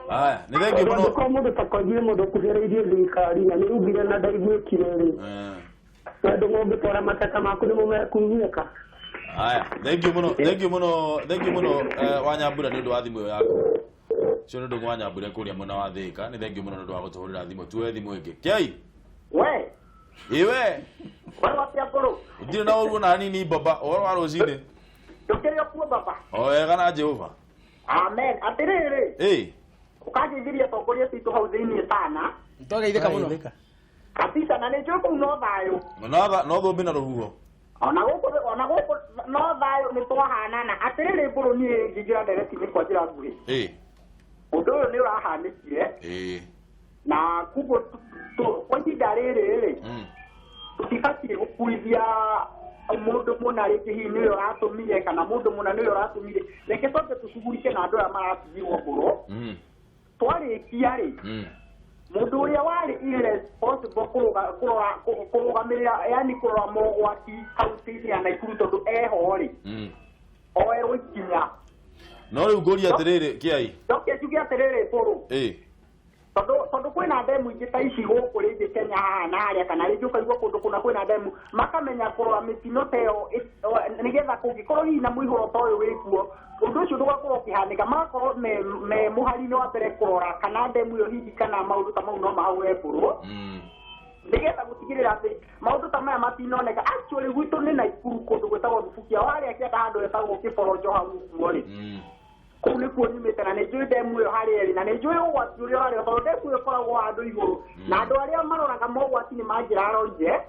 Aya, nĩ thengiũ mũno. Angĩkorwo mũndũ ta Koigi nĩ mũndũ ũkuhĩrĩirie thirikari na nĩ ugire na ndaiguĩkire rĩ, tondũ mũngĩtwara mateta maku nĩ mũmekunyĩka. Aya, thengiũ mũno, thengiũ mũno, thengiũ mũno, wa Nyambura, nĩ ũndũ wa thimũ ĩyo yaku. Ũcio nĩ ũndũ wa Nyambura kũrĩa mwena wa Thĩka. Nĩ thengiũ mũno nĩ ũndũ wa gũtũhũrĩra thimũ. Tuoe thimũ ĩngĩ. Kĩai. We. Iwe. We watia mbũrũ. Ndirĩ na ũru ona hanini, baba. Ũhoro wa rũcinĩ? Ndũkĩrĩ o kuo, baba? O wega na Jehova. Amen. Atĩrĩrĩ, ũkangeithirie atongoria citũ hau thĩiniĩ sana. Twageithĩka mũno. Kabisa, na nĩ njũĩ kũu no thayũ. No thũmbĩ na rũhuho. Ona gũkũ no thayũ, nĩ twahanana. Atĩrĩrĩ mbũrũ, niĩ ngĩingĩra ndereti-inĩ kwa njĩra nguhĩ, ũndũ ũyũ nĩ ũrahanĩkire, na kuguo kwa ihinda rĩrĩ rĩ, tũtibatiĩ gũkuithia mũndũ mũna rĩngĩ hihi nĩwe ũratũmire, kana mũndũ mũna nĩwe ũratũmire. Reke twambe tũcugurike na andũ aya maratigirwo mbũrũ. Twarĩkia rĩ, mũndũ ũrĩa warĩ irresponsible kũrora kũrũgamĩrĩra, yani kũrora mogwati kaunti-inĩ ya Naikuru, tondũ eho rĩ, oerwo ikinya. No rĩu ngũria atĩrĩrĩ, Kĩai. Njoke njuge atĩrĩrĩ mbũrũ, tondũ kwĩna ndemu ingĩ ta ici gũkũ rĩngĩ Kenya haha na harĩa, kana rĩngĩ ũkaigua kũndũ kũna kwĩna ndemu, makamenya kũrora mĩtino ta ĩyo nĩgetha kũngĩkorwo hihi na mũihũro ta ũyũ wĩkuo, ũndũ ũcio ndũgakorwo ũkĩhanĩka, magakorwo me mũhari-inĩ wa mbere kũrora kana ndemu ĩyo hihi kana maũndũ ta mau no mahũre mbũrũ, nĩgetha gũtigĩrĩra atĩ maũndũ ta maya matinoneka. Actually gwitũ nĩ Naikuru, kũndũ gwĩtagwo Thubukia, warĩa kĩanda handũ hetagwo Kĩboronjo hau ũguo rĩ, kũu nĩkuo nyumĩte, na nĩ njũĩ ndemu ĩyo harĩa ĩrĩ, na nĩ njũĩ ũgwati ũrĩa ũrarĩ, tondũ ndemu ĩyo ĩkoragwo handũ igũrũ, na andũ arĩa maroraga mogwati nĩ mangĩrarorire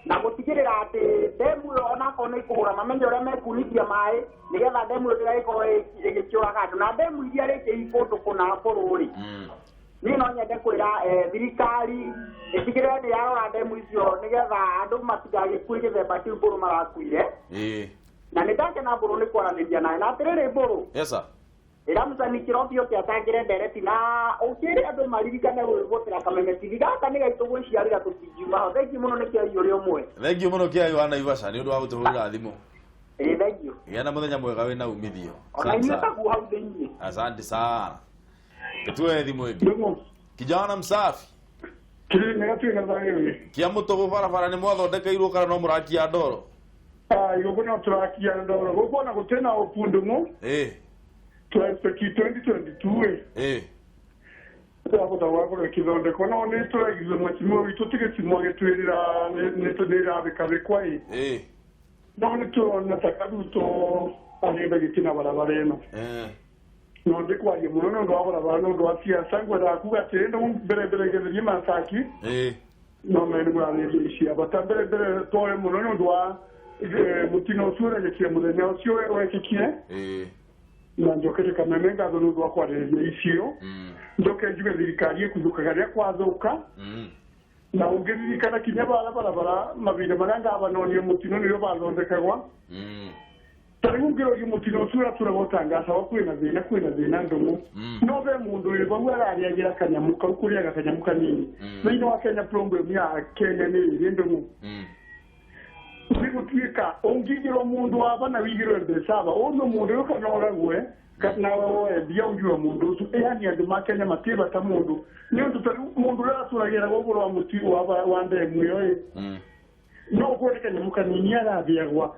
na gũtigĩrĩra atĩ ndemu ĩyo onakorwo nĩ ĩkũhũra, mamenye ũrĩa mekunithia maĩ nĩgetha ndemu ĩyo ndĩgagĩkorwo ĩgĩkĩũraga andũ. Na ndemu iria rĩngĩ i kũndũ kũna bũrũri, Niĩ no nyende kwĩra thirikari ĩtigĩrĩre nĩ yarora ndemu icio nĩgetha andũ matigagĩkue gĩthemba kĩu Mbũrũ marakuire. Na nĩ ndakena Mbũrũ nĩ kwaranĩria nawe. Na atĩrĩrĩ Mbũrũ. Yes sir. Ĩra Mũcani kĩrobi ũke atangĩre ndereti na ũkĩre andũ maririkane gwĩgũtĩra Kameme TV. Gaka nĩ gaitũ gwĩciarĩra tũtingiuma ho. Thengiũ mũno nĩ Kĩai ũrĩ ũmwe. Thengiũ mũno Kĩai wa Naivasha nĩ ũndũ wa gũtũhũrĩra thimũ. Ĩĩ thengiũ. Gĩa na mũthenya mwega wĩna umithio. Ona inyuĩ taguo hau thĩinĩ. Asante sana. Tuwe thimũ ĩngĩ. Kijana msafi. Kia mũtũgũ barabara nĩ mwathondekeirwo kana no mũrakia ndoro? Gũkũ no tũrakia ndoro. Gũkũ ona gũtirĩ na ũpundumu. Tũrespect 2022 twahota gwakorwo ĩkĩthondekwo no nĩ tũraigithio mwecimiwa witũ ti gĩcimo agĩtwĩrĩra nĩ ĩrabĩkabĩkwa ĩ no nĩ tũrona ta Karuto agĩenda gĩtina barabara ĩno no ndĩkwaria mũno nĩ ũndũ wa barabara nĩ ũndũ wa siasa ngwendaga kuga atĩrĩ ndũ mbere mbere ngĩthiĩ Masaki no me nĩ mũrarĩria ici bata mbere mbere tore mũno nĩ ũndũ wa mũtino ũcio ũregĩkire mũthenya ũcio wekĩkire na njokere Kameme ngatho nĩ ũndũ wa kwarĩrĩria icio njoke njuge thirikari ĩkuthũkaga rĩrĩa kwathũka na ũngĩririkana kinya bara barabara mahinda marĩa ngavana onio mũtino nĩrĩo bathondekagwa ta rĩu ũngĩroria mũtino ũcio ũrĩa tũragwo tangacawa kwĩna thĩna kwĩna thĩna ndũng'ũ no be mũndũ wĩ vau ararĩagĩra kanyamũ kau kũrĩaga kanyamũ kanini thĩinĩ wa Kenya problem ya Kenya nĩ ĩrĩ ndũng'ũ nĩ gũtuĩka ũngĩigĩrwo mũndũ waba na wĩigĩrwe mbeca aba ũno mũndũ ũyũ kana ũragwe nawe woe mbia ũngiuga mũndũ ũcio ĩani andũ ma Kenya matirĩ bata mũndũ nĩ ũndũ ta rĩu mũndũ ũrĩa atũragĩra ũhoro wa mũti wa ndemu ĩyo ĩ no ũkorwo nĩ kanyamũ kanini arathĩagwa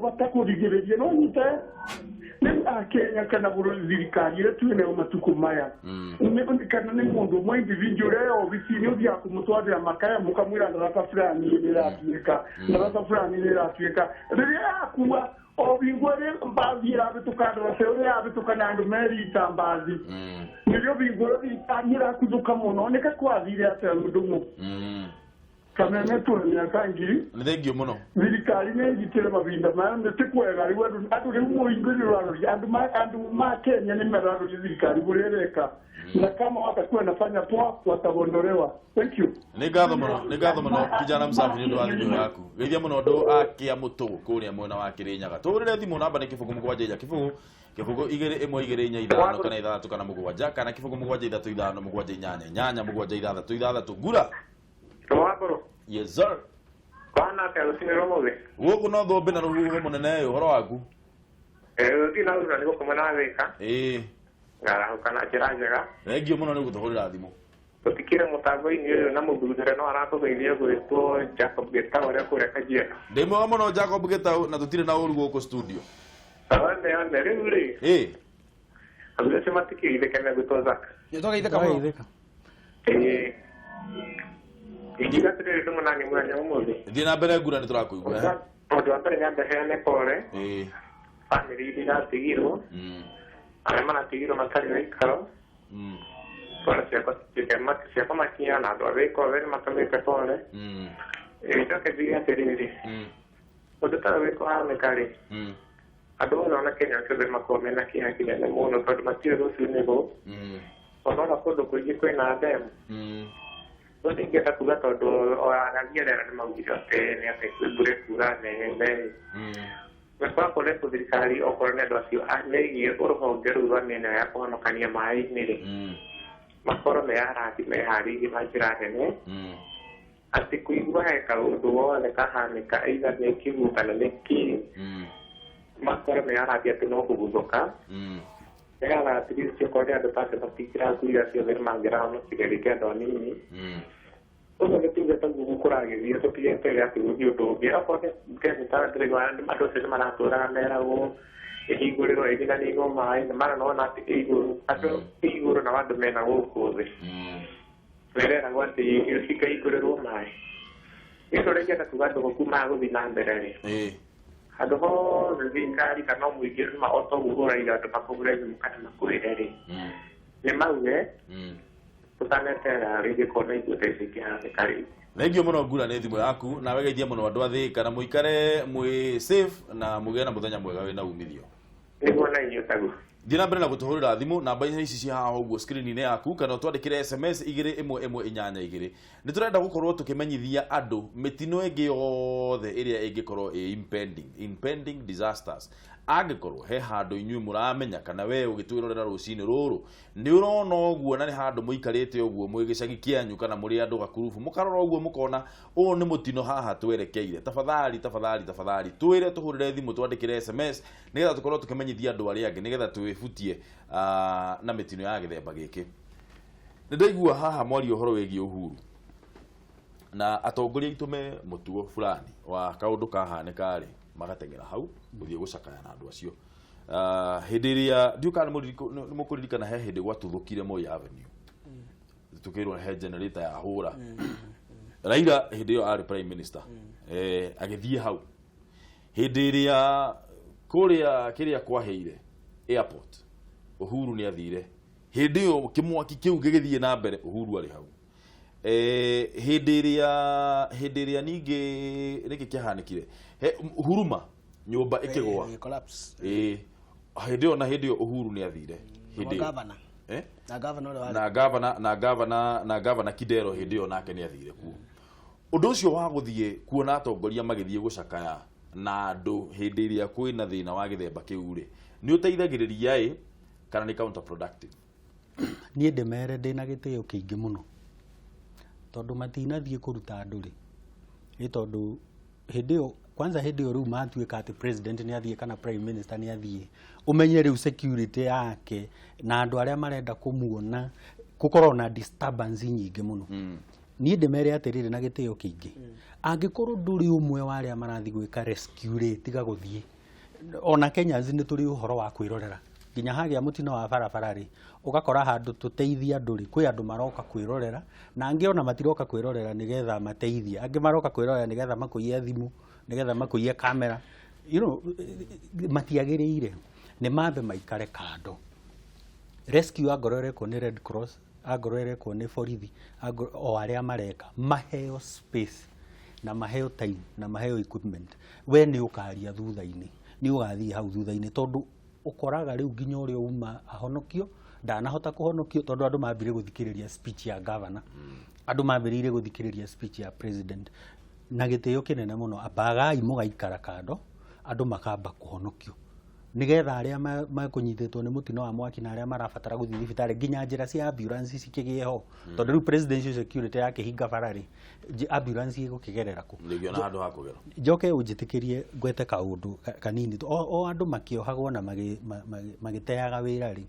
bata kũrigĩrĩria no nyite rĩu akenya kana thirikari ĩrĩa twĩ nayo matukũ maya kana nĩ mũndũ ũmwe individual ũrĩa obici-inĩ ũthiaga kũmũtwarĩra makaya mũkamwĩra ndarata fulani nĩ ĩratuĩka ndarata fulani nĩ ĩratuĩka rĩrĩa akua o bingo ĩrĩa mbathi ĩrabĩtũka ndaraca ĩrĩa ĩrabĩtũka na andũ merita mbathi nĩrĩo bingo ĩrĩa thirikari ĩrakuthũka mũno nĩka kwathire atĩa ndũng'ũ Kameme tũrĩ mĩaka ngiri nĩ thengiũ mũno thirikari nĩ ĩgitĩre mahinda maya nĩ ti kwega rĩu andũ rĩu mũingĩ nĩ ũraroria andũ ma Kenya nĩ mararoria thirikari ũrĩa ĩreka na kama watakuwa nafanya poa watagondolewa. Thank you. Nĩ ngatho mũno nĩ ngatho mũno kijana msafi nĩ ũndũ wa thimũ yaku. Geithia mũno andũ a Kĩamũtũgũ kũrĩa mwena wa Kĩrĩnyaga. Tũhũrĩre thimũ namba nĩ 0 7 0 0 2 1 2 4 5 kana 6 kana 7 kana 0 7 3 5 7 8 8 7 6 6 ngura. Yes sir. Bana ka rũcinĩ rũmũthĩ. Gũkũ no thũmbĩ na rũhuho mũnene ũhoro waku. Rũthiĩ na rũra nĩ gũkoma na thĩka. Ngarahũka na njĩra njega. Thengiũ mũno nĩ gũtũhũrĩra thimũ. Tũtikĩrĩ mũtambo-inĩ ũyũ na mũthuthure no aratũgeithia gwĩtwo Jacob Gĩtaũ ũrĩa kũrĩa Kajiado. Ndĩ mwega mũno Jacob Gĩtaũ na tũtirĩ na ũru gũkũ studio. One one rĩu rĩ. Andũ acio matikĩgeithĩka megwĩtwo Zack. Nĩtwageithĩka mũno. Ingiuga atĩrĩrĩ ndũng'ũ na nĩ mũthenya ũmũthĩ. Thiĩ na mbere ngura nĩ tũrakũigua. Ũndũ wa mbere nyambe heane pole bamĩrĩ iria iratigirwo arĩa maratigirwo matarĩ na ikaro pole ciakwa makinya na andũ a Thĩka othe nĩ matũmĩte pole. Njoke njuge atĩrĩrĩ ũndũ ta ũyũ wĩkũhanĩka rĩ andũ othe ona Kenya othe makorwo mena kĩeha kĩnene mũno tondũ matiũĩ rũciũ nĩ rũ ona kũndũ kũingĩ kwĩna ndemu. No ndingĩenda kuga tondũ aragia rĩera nĩ maugire atĩ nĩ atĩ kwĩ mbura ĩkura nene gakora koretwo thirikari okorwo nĩ andũ acio megiĩ rũhonge rũu rwa mĩena ya kũhonokania maĩ-inĩ rĩ makorwo meyarathi meharĩirie na njĩra nene atĩ kũigua he kaũndũ wothe kahanĩka either nĩ kĩguũ kana nĩ kĩ makorwo meyarathi atĩ no kũguthũka nĩgetha at least okorwo nĩ andũ ta acio matingĩrakuire acio othe nĩmangĩrahonokire rĩngĩ andũ anini ũguo nĩ tuge taguo kũragĩthiĩ tũtigeterere atĩ gũthiĩ ũndũ ũngĩ okorwo nĩ ndĩraigua andũ acio nĩ maratũraga meragwo ĩhingũrĩrwo ĩthinaninwo maĩ mara nona atĩ ĩ igũrũ andũ ĩ igũrũ nao andũ mena gũkũ thĩ mereragwo atĩ cikahingũrĩrwo maĩ nĩ ũndũ ũrĩa ingĩenda kuga andũ kumaga gũthiĩ na mbere rĩ handũ hothe thirikari kana mũingĩ o toguo ũraiga andũ makũgũre thimũ kana makwĩre rĩ nĩ mauge tũtaneterera rĩngĩ kuona iguo ta ici ikĩhanĩka rĩngĩ. Thengiũ mũno ngura nĩ thimũ yaku nawe geithia mũno andũ a Thĩka na mũikare mwĩ safe na mũgĩe na mũthenya mwega wĩna umithio. Nĩguo na inyuĩ taguo. Thiĩ na mbere na gũtũhũrĩra thimũ namba ici ci haha ũguo screen-inĩ yaku, kana ũtwandĩkĩre SMS 21182. Nĩ tũrenda gũkorwo tũkĩmenyithia andũ mĩtino ĩngĩ yothe ĩrĩa ĩngĩkorwo ĩ impending disasters. Angĩkorwo he handũ inyuĩ mũramenya kana we ũgĩtwĩrorera rũcinĩ rũrũ nĩ ũrona ũguo na nĩ handũ mũikarĩte ũguo mwĩ gĩcagi kĩanyu kana mũrĩ andũ gakurubu, mũkarora ũguo mũkona ũũ nĩ mũtino haha twerekeire, tafadhali tafadhali tafadhali twĩre, tũhũrĩre thimũ, twandĩkĩre SMS nĩgetha tũkorwo tũkĩmenyithia andũ arĩa angĩ nĩgetha twĩbutie na mĩtino ya gĩthemba gĩkĩ. Nĩ ndaigua haha mwaria ũhoro wĩgiĩ Uhuru na atongoria aitũ me mũtugo fulani wa kaũndũ kahanĩka rĩ, magateng'era hau gũthiĩ gũcakaya na andũ acio. Hĩndĩ ĩrĩa ndiũ kana nĩ mũkũririkana he hĩndĩ gwatuthũkire Moi Avenue, tukĩrwo he generator ya hũra. Raila hĩndĩ ĩyo arĩ prime minister, agĩthiĩ hau. Hĩndĩ ĩrĩa kũrĩa kĩrĩa kwaheire airport, Uhuru nĩ athire. Hĩndĩ ĩyo kĩmwaki kĩu gĩgĩthiĩ na mbere, Uhuru arĩ hau. Hĩndĩ ĩrĩa ningĩ nĩkĩ kĩahanĩkire, Huruma nyũmba ĩkĩgũa, collapse. Hĩndĩ ĩyo na hĩndĩ ĩyo Uhuru nĩ athire. Hĩndĩ ĩyo. Na governor ũrĩa warĩ. Na governor Kidero hĩndĩ ĩyo nake nĩ athire kuo. Ũndũ ũcio wa gũthiĩ kuona atongoria magĩthiĩ gũcakaya na andũ hĩndĩ ĩrĩa kwĩna thĩna wa gĩthemba kĩu rĩ, nĩ ũteithagĩrĩria ĩ kana nĩ counterproductive? Niĩ ndĩmere ndĩna gĩtĩo kĩingĩ mũno, tondũ matinathiĩ kũruta andũ rĩ, nĩ tondũ hĩndĩ ĩyo kwanza hĩndĩ ĩyo rĩu matuĩka atĩ president nĩ athiĩ kana prime minister nĩ athiĩ, ũmenye rĩu security yake na andũ arĩa marenda kũmuona gũkorwo na disturbance nyingĩ mũno. Niĩ ndĩmere atĩrĩrĩ na gĩtĩo kĩingĩ, angĩkorwo ndũrĩ ũmwe wa arĩa marathiĩ gwĩka rescue rĩ, tiga gũthiĩ. Ona Kenyans nĩ tũrĩ ũhoro wa kwĩrorera, nginya hagĩa mũtino wa barabara rĩ, ũgakora handũ tũteithie andũ rĩ, kwĩ andũ maroka kwĩrorera, na angĩ ona matiroka kwĩrorera nĩgetha mateithie, angĩ maroka kwĩrorera nĩgetha makũiye thimũ, nĩgetha makũiye kamera, you know, matiagĩrĩire, nĩ mambe maikare kando. Rescue angorwo ĩrekwo nĩ Red Cross, angorwo ĩrekwo nĩ borithi, o arĩa mareka, maheo space na maheo time na maheo equipment. We nĩ ũkaria thutha-inĩ, nĩ ũgathiĩ hau thutha-inĩ, tondũ ũkoraga rĩu nginya ũrĩa uma ahonokio ndanahota kũhonokio, tondũ andũ mambire gũthikĩrĩria speech ya governor, andũ mambĩrĩirie gũthikĩrĩria speech ya president na gĩtĩo kĩnene mũno. Ambagai mũgaikara kando, andũ makamba kũhonokio nĩgetha arĩa makũnyitĩtwo nĩ mũtino wa mwaki na arĩa marabatara gũthiĩ thibitarĩ, nginya njĩra cia ambulance cikĩgĩe ho, tondũ rĩu presidential security yakĩhinga bara rĩ, ambulance ĩgũkĩgerera kũ? Ndĩngĩona handũ ha kũgera. Njoke ũnjĩtĩkĩrie ngwete kaũndũ kanini. O andũ makĩohagwo na magĩteaga wĩra rĩ,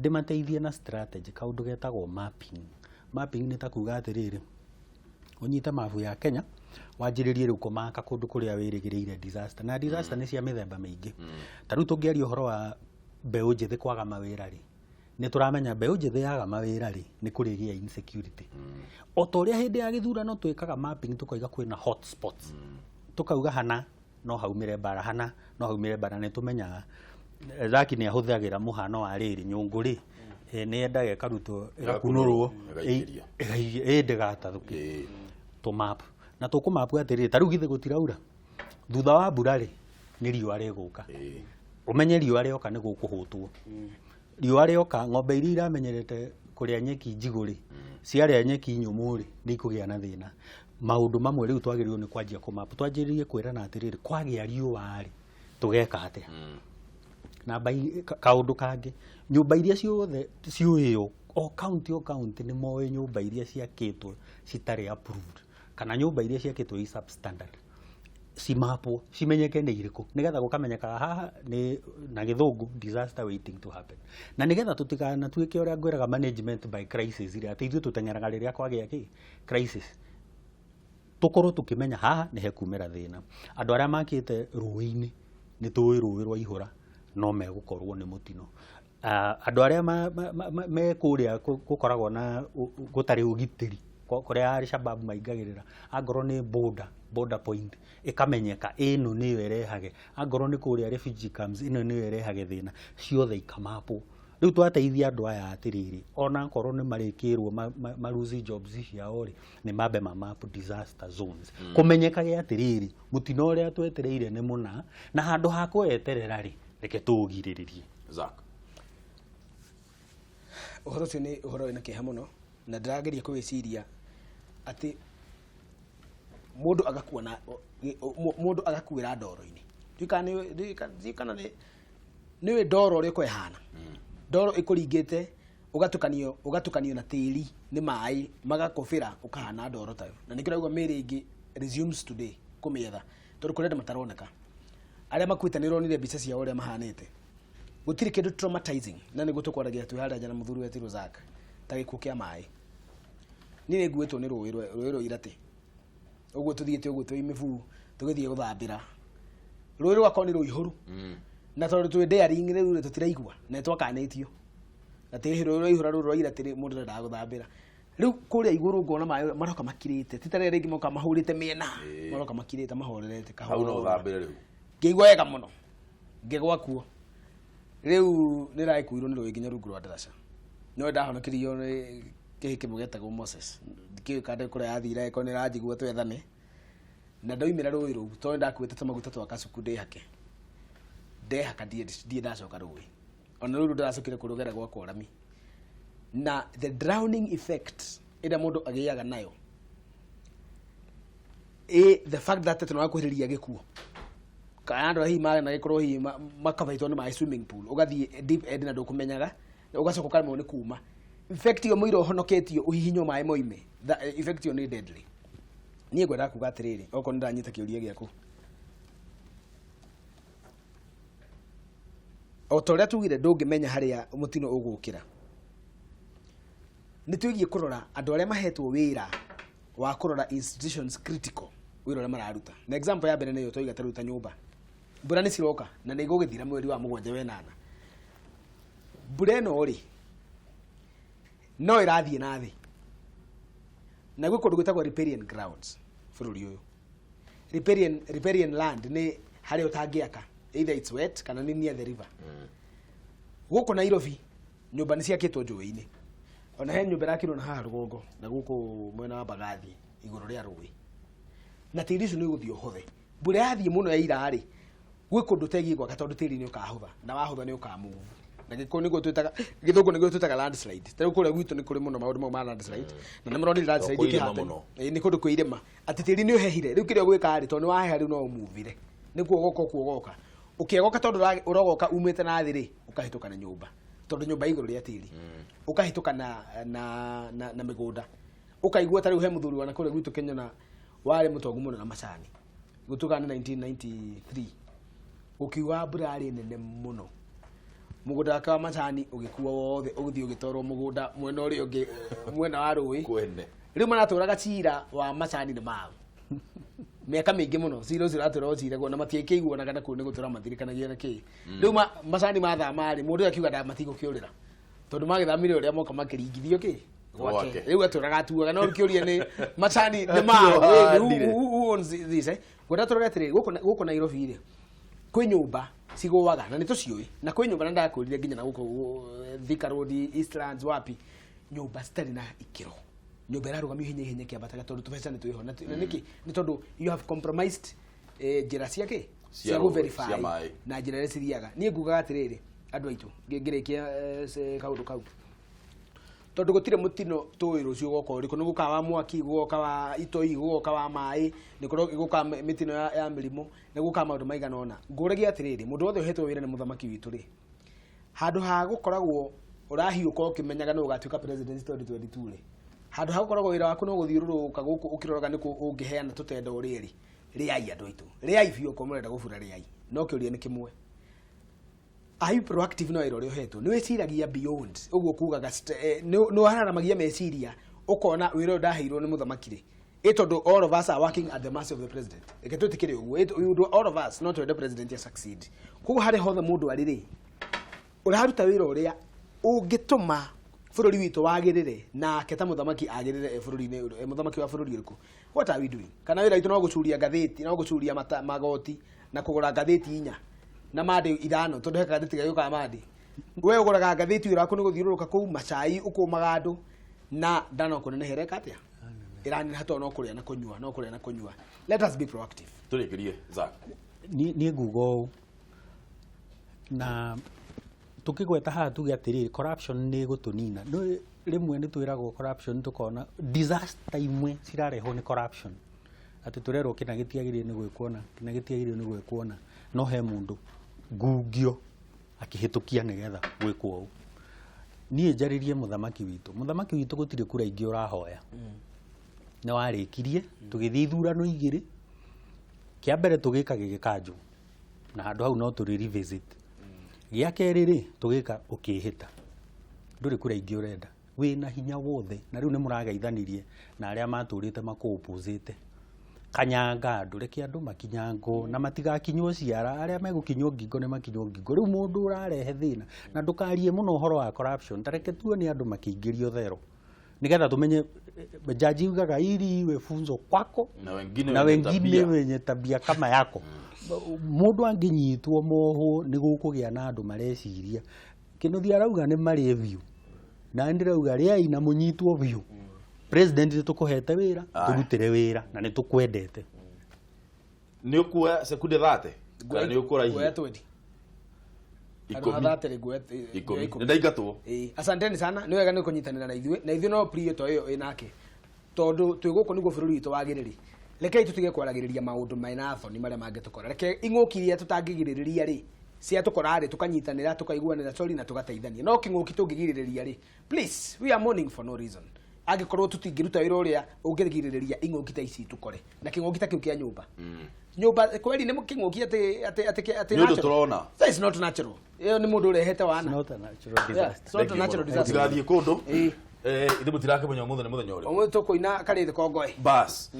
ndĩmateithie na strategy, kaũndũ getagwo mapping. Mapping nĩ ta kuga atĩrĩrĩ, ũnyite mabu ya Kenya wanjĩrĩrie rĩu kũmaka kũndũ kũrĩa wĩrĩgĩrĩire disaster, na disaster nĩ cia mĩthemba mĩingĩ. Ta rĩu tũngĩaria ũhoro wa mbeũ njĩthĩ kwaga mawĩra rĩ, nĩ tũramenya mbeũ njĩthĩ yaga mawĩra rĩ, nĩ kũrĩgĩa insecurity. O ta ũrĩa hĩndĩ ya gĩthurano twĩkaga mapping, tũkoiga kwĩna hot spots, tũkauga hana no haumĩre mbara, hana no haumĩre mbara. Nĩ tũmenyaga Zaki nĩ ahũthagĩra mũhano wa rĩrĩ, nyũngũ rĩ, nĩ yendaga ĩkarutwo ĩgakunũrwo, ĩgaikĩrio, ndĩgatathũke. Tũmap na tũkũmapu atĩrĩrĩ, ta rĩu githĩ gũtiraura, thutha wa mbura rĩ, nĩ riũa rĩgũka. Ũmenye riũa rĩoka nĩ gũkũhũtwo. Riũa rĩoka, ng'ombe iria iramenyerete kũrĩa nyeki njigũ rĩ, ciarĩa nyeki nyũmũ rĩ, nĩ ikũgĩa na thĩna. Maũndũ mamwe rĩu twagĩrĩirwo nĩ kwanjia kũmapu, twanjĩrĩrie kwĩrana atĩrĩrĩ, kwagĩa riũa rĩ, tũgeka atĩa? Namba kaũndũ kangĩ, nyũmba iria ciothe ciũĩo, o county o county nĩ moĩ nyũmba iria ciakĩtwo citarĩ approved, kana nyũmba iria ciakĩtwo i substandard, cimapwo cimenyeke nĩ irĩkũ, nĩgetha gũkamenyekaga haha nĩ na gĩthũngũ disaster waiting to happen. Na nĩgetha tũtikanatuĩke ũrĩa ngwĩraga management by crisis rĩ, atĩ ithuĩ tũteng'eraga rĩrĩa kwagĩa kĩ crisis, tũkorwo tũkĩmenya haha nĩ hekumĩra thĩna. Andũ arĩa makĩte rũĩ-inĩ, nĩ tũĩ rũĩ rwa ihũra no megũkorwo nĩ mũtino. Andũ arĩa me kũrĩa gũkoragwo na gũtarĩ ũgitĩri, kũrĩa Al-Shabaab maingagĩrĩra, angorwo nĩ border point ĩkamenyeka ĩno nĩyo ĩrehage, angorwo nĩ kũrĩa refugee camps ĩno nĩyo ĩrehage thĩna, ciothe ikamapwo. Rĩu twateithia andũ aya atĩrĩrĩ, ona akorwo nĩ marĩkĩrwo ma lose jobs ciao rĩ, nĩ mambe ma map disaster zones, kũmenyekage atĩrĩrĩ, mũtino ũrĩa twetereire nĩ mũna, na handũ ha kweterera rĩ, reke tũũgirĩrĩrie. Zack. Ũhoro ũcio nĩ ũhoro wĩna kĩeha mũno, na ndĩrageria kũwĩciria atĩ mũndũ agakua na mũndũ agakuĩra ndoro-inĩ. Ndiũĩ kana nĩ ndoro ũrĩa ĩkoragwo ĩhana. Ndoro ĩkũringĩte ũgatukanio na tĩri nĩ maĩ magakũbĩra ũkahana ndoro tayo. Na nĩkĩo ndĩraigua mĩĩrĩ ĩngĩ resumes today kũmĩetha tondũ kũrĩ andũ mataroneka. Arĩa makuĩte nĩ ũronire mbica ciao ũrĩa mahanĩte. Gũtirĩ kĩndũ traumatizing na nĩguo tũkwaragia twĩ harĩa nja na mũthuri wetirwo Zack ta gĩkuũ kĩa maĩ. Niĩ nĩ nguĩtwo nĩ rũĩ rwa Iratĩ. Ũguo tũthiĩte ũguo twĩ mĩbuu tũgĩthiĩ gũthambĩra. Rũĩ rũgakorwo nĩ rũihũru. Na tondũ twĩ daring rĩu rĩ tũtiraigua na nĩtwakanĩtio. Atĩ rũĩ rwaihũra rũrũ rwa Iratĩ mũndũ ndendaga gũthambĩra. Rĩu kũrĩa igũrũ ngona maĩ maroka makirĩte. Ti ta rĩrĩa rĩngĩ moka mahũrĩte mĩena. Maroka makirĩte mahorerete kahora. Hau no ũthambĩre rĩu. Ngĩigua wega mũno. Ngĩgwa kuo. Rĩu nĩ ndagĩkuirwo nĩ rũĩ nginya rungu rwa ndaraca. No ndahonokirio nĩ kĩhĩ kĩmwe gĩetagwo Moses. Ndikĩũĩ kana kũrĩa yathire angĩkorwo nĩ ĩranjigua twethane. Na ndoimĩra rũĩ rũu tondũ ndakuĩte tũmaguta twa kacuku ndĩhake. Ndehaka ndirĩ ndacoka rũĩ. Ona rũu ndĩracokire kũrũgera gwakwa rami. Na the drowning effect ĩrĩa mũndũ agĩaga nayo the fact that tũno wakuhĩrĩria gĩkuũ. Kana andũ hihi magĩkorwo hihi makabaitwo nĩ maĩ swimming pool, ũgathiĩ deep end na ndũkũmenyaga, ũgacoka ũkaremwo nĩ kuma. Effect ĩyo mũira ũhonoketio ũhihinywo maĩ moime, effect ĩyo nĩ deadly. Niĩ ngwendaga kuga atĩrĩrĩ, okorwo nĩ ndanyita kĩũria gĩaku. O ta ũrĩa tugire ndũngĩmenya harĩa mũtino ũgũkĩra. Nĩ twĩgiĩ kũrora andũ arĩa mahetwo wĩra wa kũrora institutions critical wĩra ũrĩa mararuta. Na example ya mbere nĩyo twaiga ta rĩu ta nyũmba. Mbura nĩ ciroka na nĩ igũgĩthira mweri wa mũgwanja wenana. Mbura ĩno rĩ no ĩrathiĩ na thĩ. Na gwĩ kũndũ gwĩtagwo riparian grounds bũrũri ũyũ. Riparian land nĩ harĩa ũtangĩaka, either it's wet kana nĩ near the river. Gũkũ Nairobi nyũmba nĩ ciakĩtwo njũĩ-inĩ. Ona he nyũmba ĩrakirwo na haha rũgongo na gũkũ mwena wa Mbagathi igũrũ rĩa rũĩ. Na tĩri ũcio nĩ ũgũthiĩ ũhũthe. Mbura yathiĩ mũno yaira rĩ, gwĩ kũndũ ũtegiĩ gwaka tondũ tĩri nĩ ũkahũtha na wahũtha nĩ ũkamove. Na gĩkũyũ nĩguo twĩtaga, gĩthũngũ nĩguo twĩtaga landslide. Ta rĩu kũrĩa gwitũ nĩ kũrĩ mũno maũndũ mau ma landslide. Na nĩ mũronire landslide Kwĩ irĩma ĩkĩhappen. mũno. Ĩĩ, nĩ kũndũ kwĩ irĩma. Atĩ tĩri nĩ ũhehire. Rĩu kĩrĩa ũgwĩka rĩ, tondũ nĩ waheha rĩu no ũmuvire. Nĩ kuogoka ũkuogoka. Ũkĩogoka tondũ ũrogoka umĩte na thĩ rĩ, ũkahĩtũka na nyũmba. Tondũ nyũmba igũrũ rĩa tĩri. Ũkahĩtũka na mĩgũnda. Ũkaigua ta rĩu he mũthuri wa na kũrĩa gwitũ Kenya warĩ mũtongu mũno na macani. Gũtuĩka nĩ 1993. Gũkiuga mbura yarĩ nene mũno. Mũgũnda wake wa macani ũgĩkuo wothe ũgĩthiĩ ũgĩtwarwo mũgũnda mwena ũrĩa ũngĩ, mwena wa rũĩ. Kwene. Rĩu maratũraga cira wa macani nĩ mao. Mĩaka mĩingĩ mũno cira ũcio ũratũra ũciragwo na matiakĩiguanaga na kũu nĩ gũtũra mathirikanagia na kĩ. Rĩu macani mathama rĩ, mũndũ ũyũ akiuga matigũkĩũrĩra. Tondũ magĩthamire ũrĩa moka makĩringithio kĩ? Gwake. Rĩu atũraga atuaga, no kĩũria nĩ macani nĩ mao. Who owns this, eh? Ngwenda tũrore atĩrĩrĩ, gũkũ Nairobi rĩ, kwĩ nyũmba cigũaga na nĩ tũciũĩ, na kwĩ nyũmba na ndakwĩrire nginya na gũkũ Thika Road, Eastlands, wapi, nyũmba citarĩ na ikĩro. Nyũmba ĩrarũgamio hinya ihenya ĩkĩambataga tondũ tũbeca nĩ twĩho. Na nĩkĩ? Nĩ tondũ you have compromised njĩra cia kĩ? Cia Cia rũĩ, gũ-verify cia maĩ. na njĩra ĩrĩa cithiaga. Niĩ ngugaga atĩrĩrĩ, andũ aitũ, ngĩrĩkia kaũndũ kau. Tondũ gũtirĩ mũtino tũĩ rũciũ ũgoka ũrĩkũ, nĩ gũka wa mwaki, gũgoka wa itoi, gũgoka wa maĩ, nĩ gũka mĩtino ya mĩrimũ, nĩ gũka maũndũ maigana ũna. Ngũragia atĩrĩrĩ, mũndũ wothe ũhetwo wĩra nĩ mũthamaki witũ rĩ, handũ ha gũkoragwo ũrahiũka ũkĩmenyaga nĩ ũgatuĩka president 2022 rĩ, handũ ha gũkoragwo wĩra waku no gũthiũrũrũka gũkũ ũkĩroraga nĩkũ ũngĩheana tũtenda ũrĩrĩ, rĩai andũ aitũ, rĩai biũ okorwo mũrenda gũbura rĩai. No kĩũria nĩ kĩmwe, are you proactive na wĩra ũrĩa ũhetwo? Nĩ wĩciragia beyond ũguo kugaga nĩ ũhararamagia meciria ũkona wĩra ũyũ ndaheirwo nĩ mũthamaki rĩ, ĩ tondũ all of us are working at the mercy of the president. Reke twĩtĩkĩre ũguo, all of us no twende president ya succeed. Koguo harĩa hothe mũndũ arĩ rĩ, ũraruta wĩra ũrĩa ũngĩtũma bũrũri witũ wagĩrĩre, nake ta mũthamaki agĩrĩre bũrũri-inĩ, mũthamaki wa bũrũri ũrĩkũ? What are we doing? Kana wĩra witũ no gũcuria ngathĩti, no gũcuria magoti na kũgũra ngathĩti inya na mandĩ ithano, tondũ he ngathĩti gagĩũkaga mandĩ. We ũgũraga ngathĩti wĩra waku nĩ gũthiũrũrũka kũu macai ũkũmaga andũ na ndano kũneneha ĩreka atĩa? Ĩraneneha tondũ no kũrĩa na kũnyua, no kũrĩa na kũnyua. Let us be proactive. Tũrĩkĩrie, Zack. Niĩ nguga ũũ, na Tukigweta haha tuge atiriri, corruption nĩ ĩgũtũnina. No rĩmwe nĩ twĩragwo corruption, tukona disaster imwe cirarehwo nĩ corruption, atĩ tũrerwo kĩna gĩtiagĩrĩire nĩ gwĩkwo na kĩna gĩtiagĩrĩire nĩ gwĩkwo na no he mũndũ ngungio akĩhĩtũkia nĩgetha gwĩkwo ũũ. Niĩ njarĩrie mũthamaki witũ. Mũthamaki witũ gũtirĩ kura ingĩ ũrahoya, nĩ warĩkirie. Tũgĩthiĩ ithurano igĩrĩ, kĩa mbere tũgĩka gĩgĩkanjwo na handũ hau no tũrĩ revisit. Gĩa kerĩ rĩ, tũgĩka ũkĩhĩta, ndũrĩ kura ingĩ ũrenda, wĩna hinya wothe, na rĩu nĩ mũrageithanirie na arĩa matũrĩte makũopposite. Kanyanga andũ, reke andũ makinyangwo na matigakinywo ciara, arĩa megũkinywo ngingo nĩ makinywo ngingo. Rĩu mũndũ ũrarehe thĩna, na ndũkarie mũno ũhoro wa corruption, ta reke tuone andũ makĩingĩrio thero nigetha tumenye. Jaji ugaga ili iwe funzo kwako na wengine na wenye wengine tabia. Wenye tabia kama yako. Mũndũ angĩnyitwo mohwo nĩ gũkũgĩa na andũ mareciria kĩnũthia arauga nĩ marĩe biũ, na ndĩrauga rĩai na mũnyitwo biũ. President, nĩ tũkũhete wĩra, tũrutĩre wĩra na nĩ tũkwendete. Nĩ ũkuoya sekunde 30 kana nĩ Nguoya ũkũraihia? 20. 10. Thate rĩ, nguoya 10. 10. Nĩ ndaingatwo. Ĩĩ, asanteni sana, nĩ wega nĩ kũnyitanĩra na ithuĩ, na ithuĩ no prio to ĩyo ĩnake, tondũ twĩ gũkũ nĩguo bũrũri witũ wagĩrĩre. Rekei tũtige kwaragĩrĩria maũndũ mena thoni marĩa mangĩtũkora. Reke ing'ũki iria tũtangĩgirĩrĩria rĩ ciatũkora rĩ, tũkanyitanĩra, tũkaiguanĩra, sorry, na tũgateithania. No kĩng'ũki tũngĩgirĩrĩria rĩ, please, we are mourning for no reason angĩkorwo tũtingĩruta wĩra ũrĩa ũngĩgirĩrĩria ing'ũki ta ici tũkore. Na kĩng'ũki ta kĩu kĩa nyũmba nyũmba kweli nĩ kĩng'ũki atĩ Nĩ ũndũ natural. tũrona. That is not natural. Ĩyo nĩ mũndũ ũrehete wana. Not a natural Yeah, disaster. it's not a natural disaster. Mũtigathiĩ kũndũ. Ĩĩ. Ithuĩ mũtirakĩmenya ũmũthĩ nĩ mũthenya ũrĩkũ. Ũmũthĩ tũkũina karĩthĩ kongoe. Bas,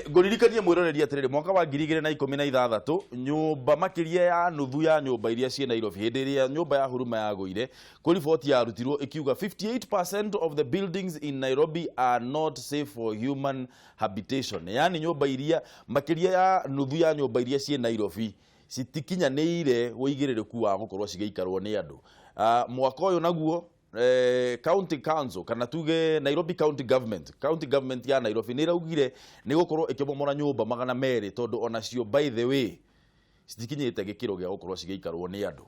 ngũririkanie mwĩroreri atĩrĩrĩ, mwaka wa 2016 nyũmba makĩria ya nuthu ya nyũmba iria ciĩ Nairobi hĩndĩ ĩrĩa nyũmba ya Huruma yagũire, kwĩ riboti yarutirwo ĩkiuga 58% of the buildings in Nairobi are not safe for human habitation, yani nyũmba iria makĩria ya nuthu ya nyũmba iria ciĩ Nairobi citikinyanĩire ũigĩrĩrĩku wa gũkorwo cigĩikarwo nĩ andũ. Mwaka ũyũ naguo, county council, kana tuge Nairobi county government, county government ya Nairobi nĩ ĩraugire nĩ gũkorwo ĩkĩmomora nyũmba 200 tondũ onacio, by the way, citikinyĩte gĩkĩro gĩa gũkorwo cigĩikarwo nĩ andũ.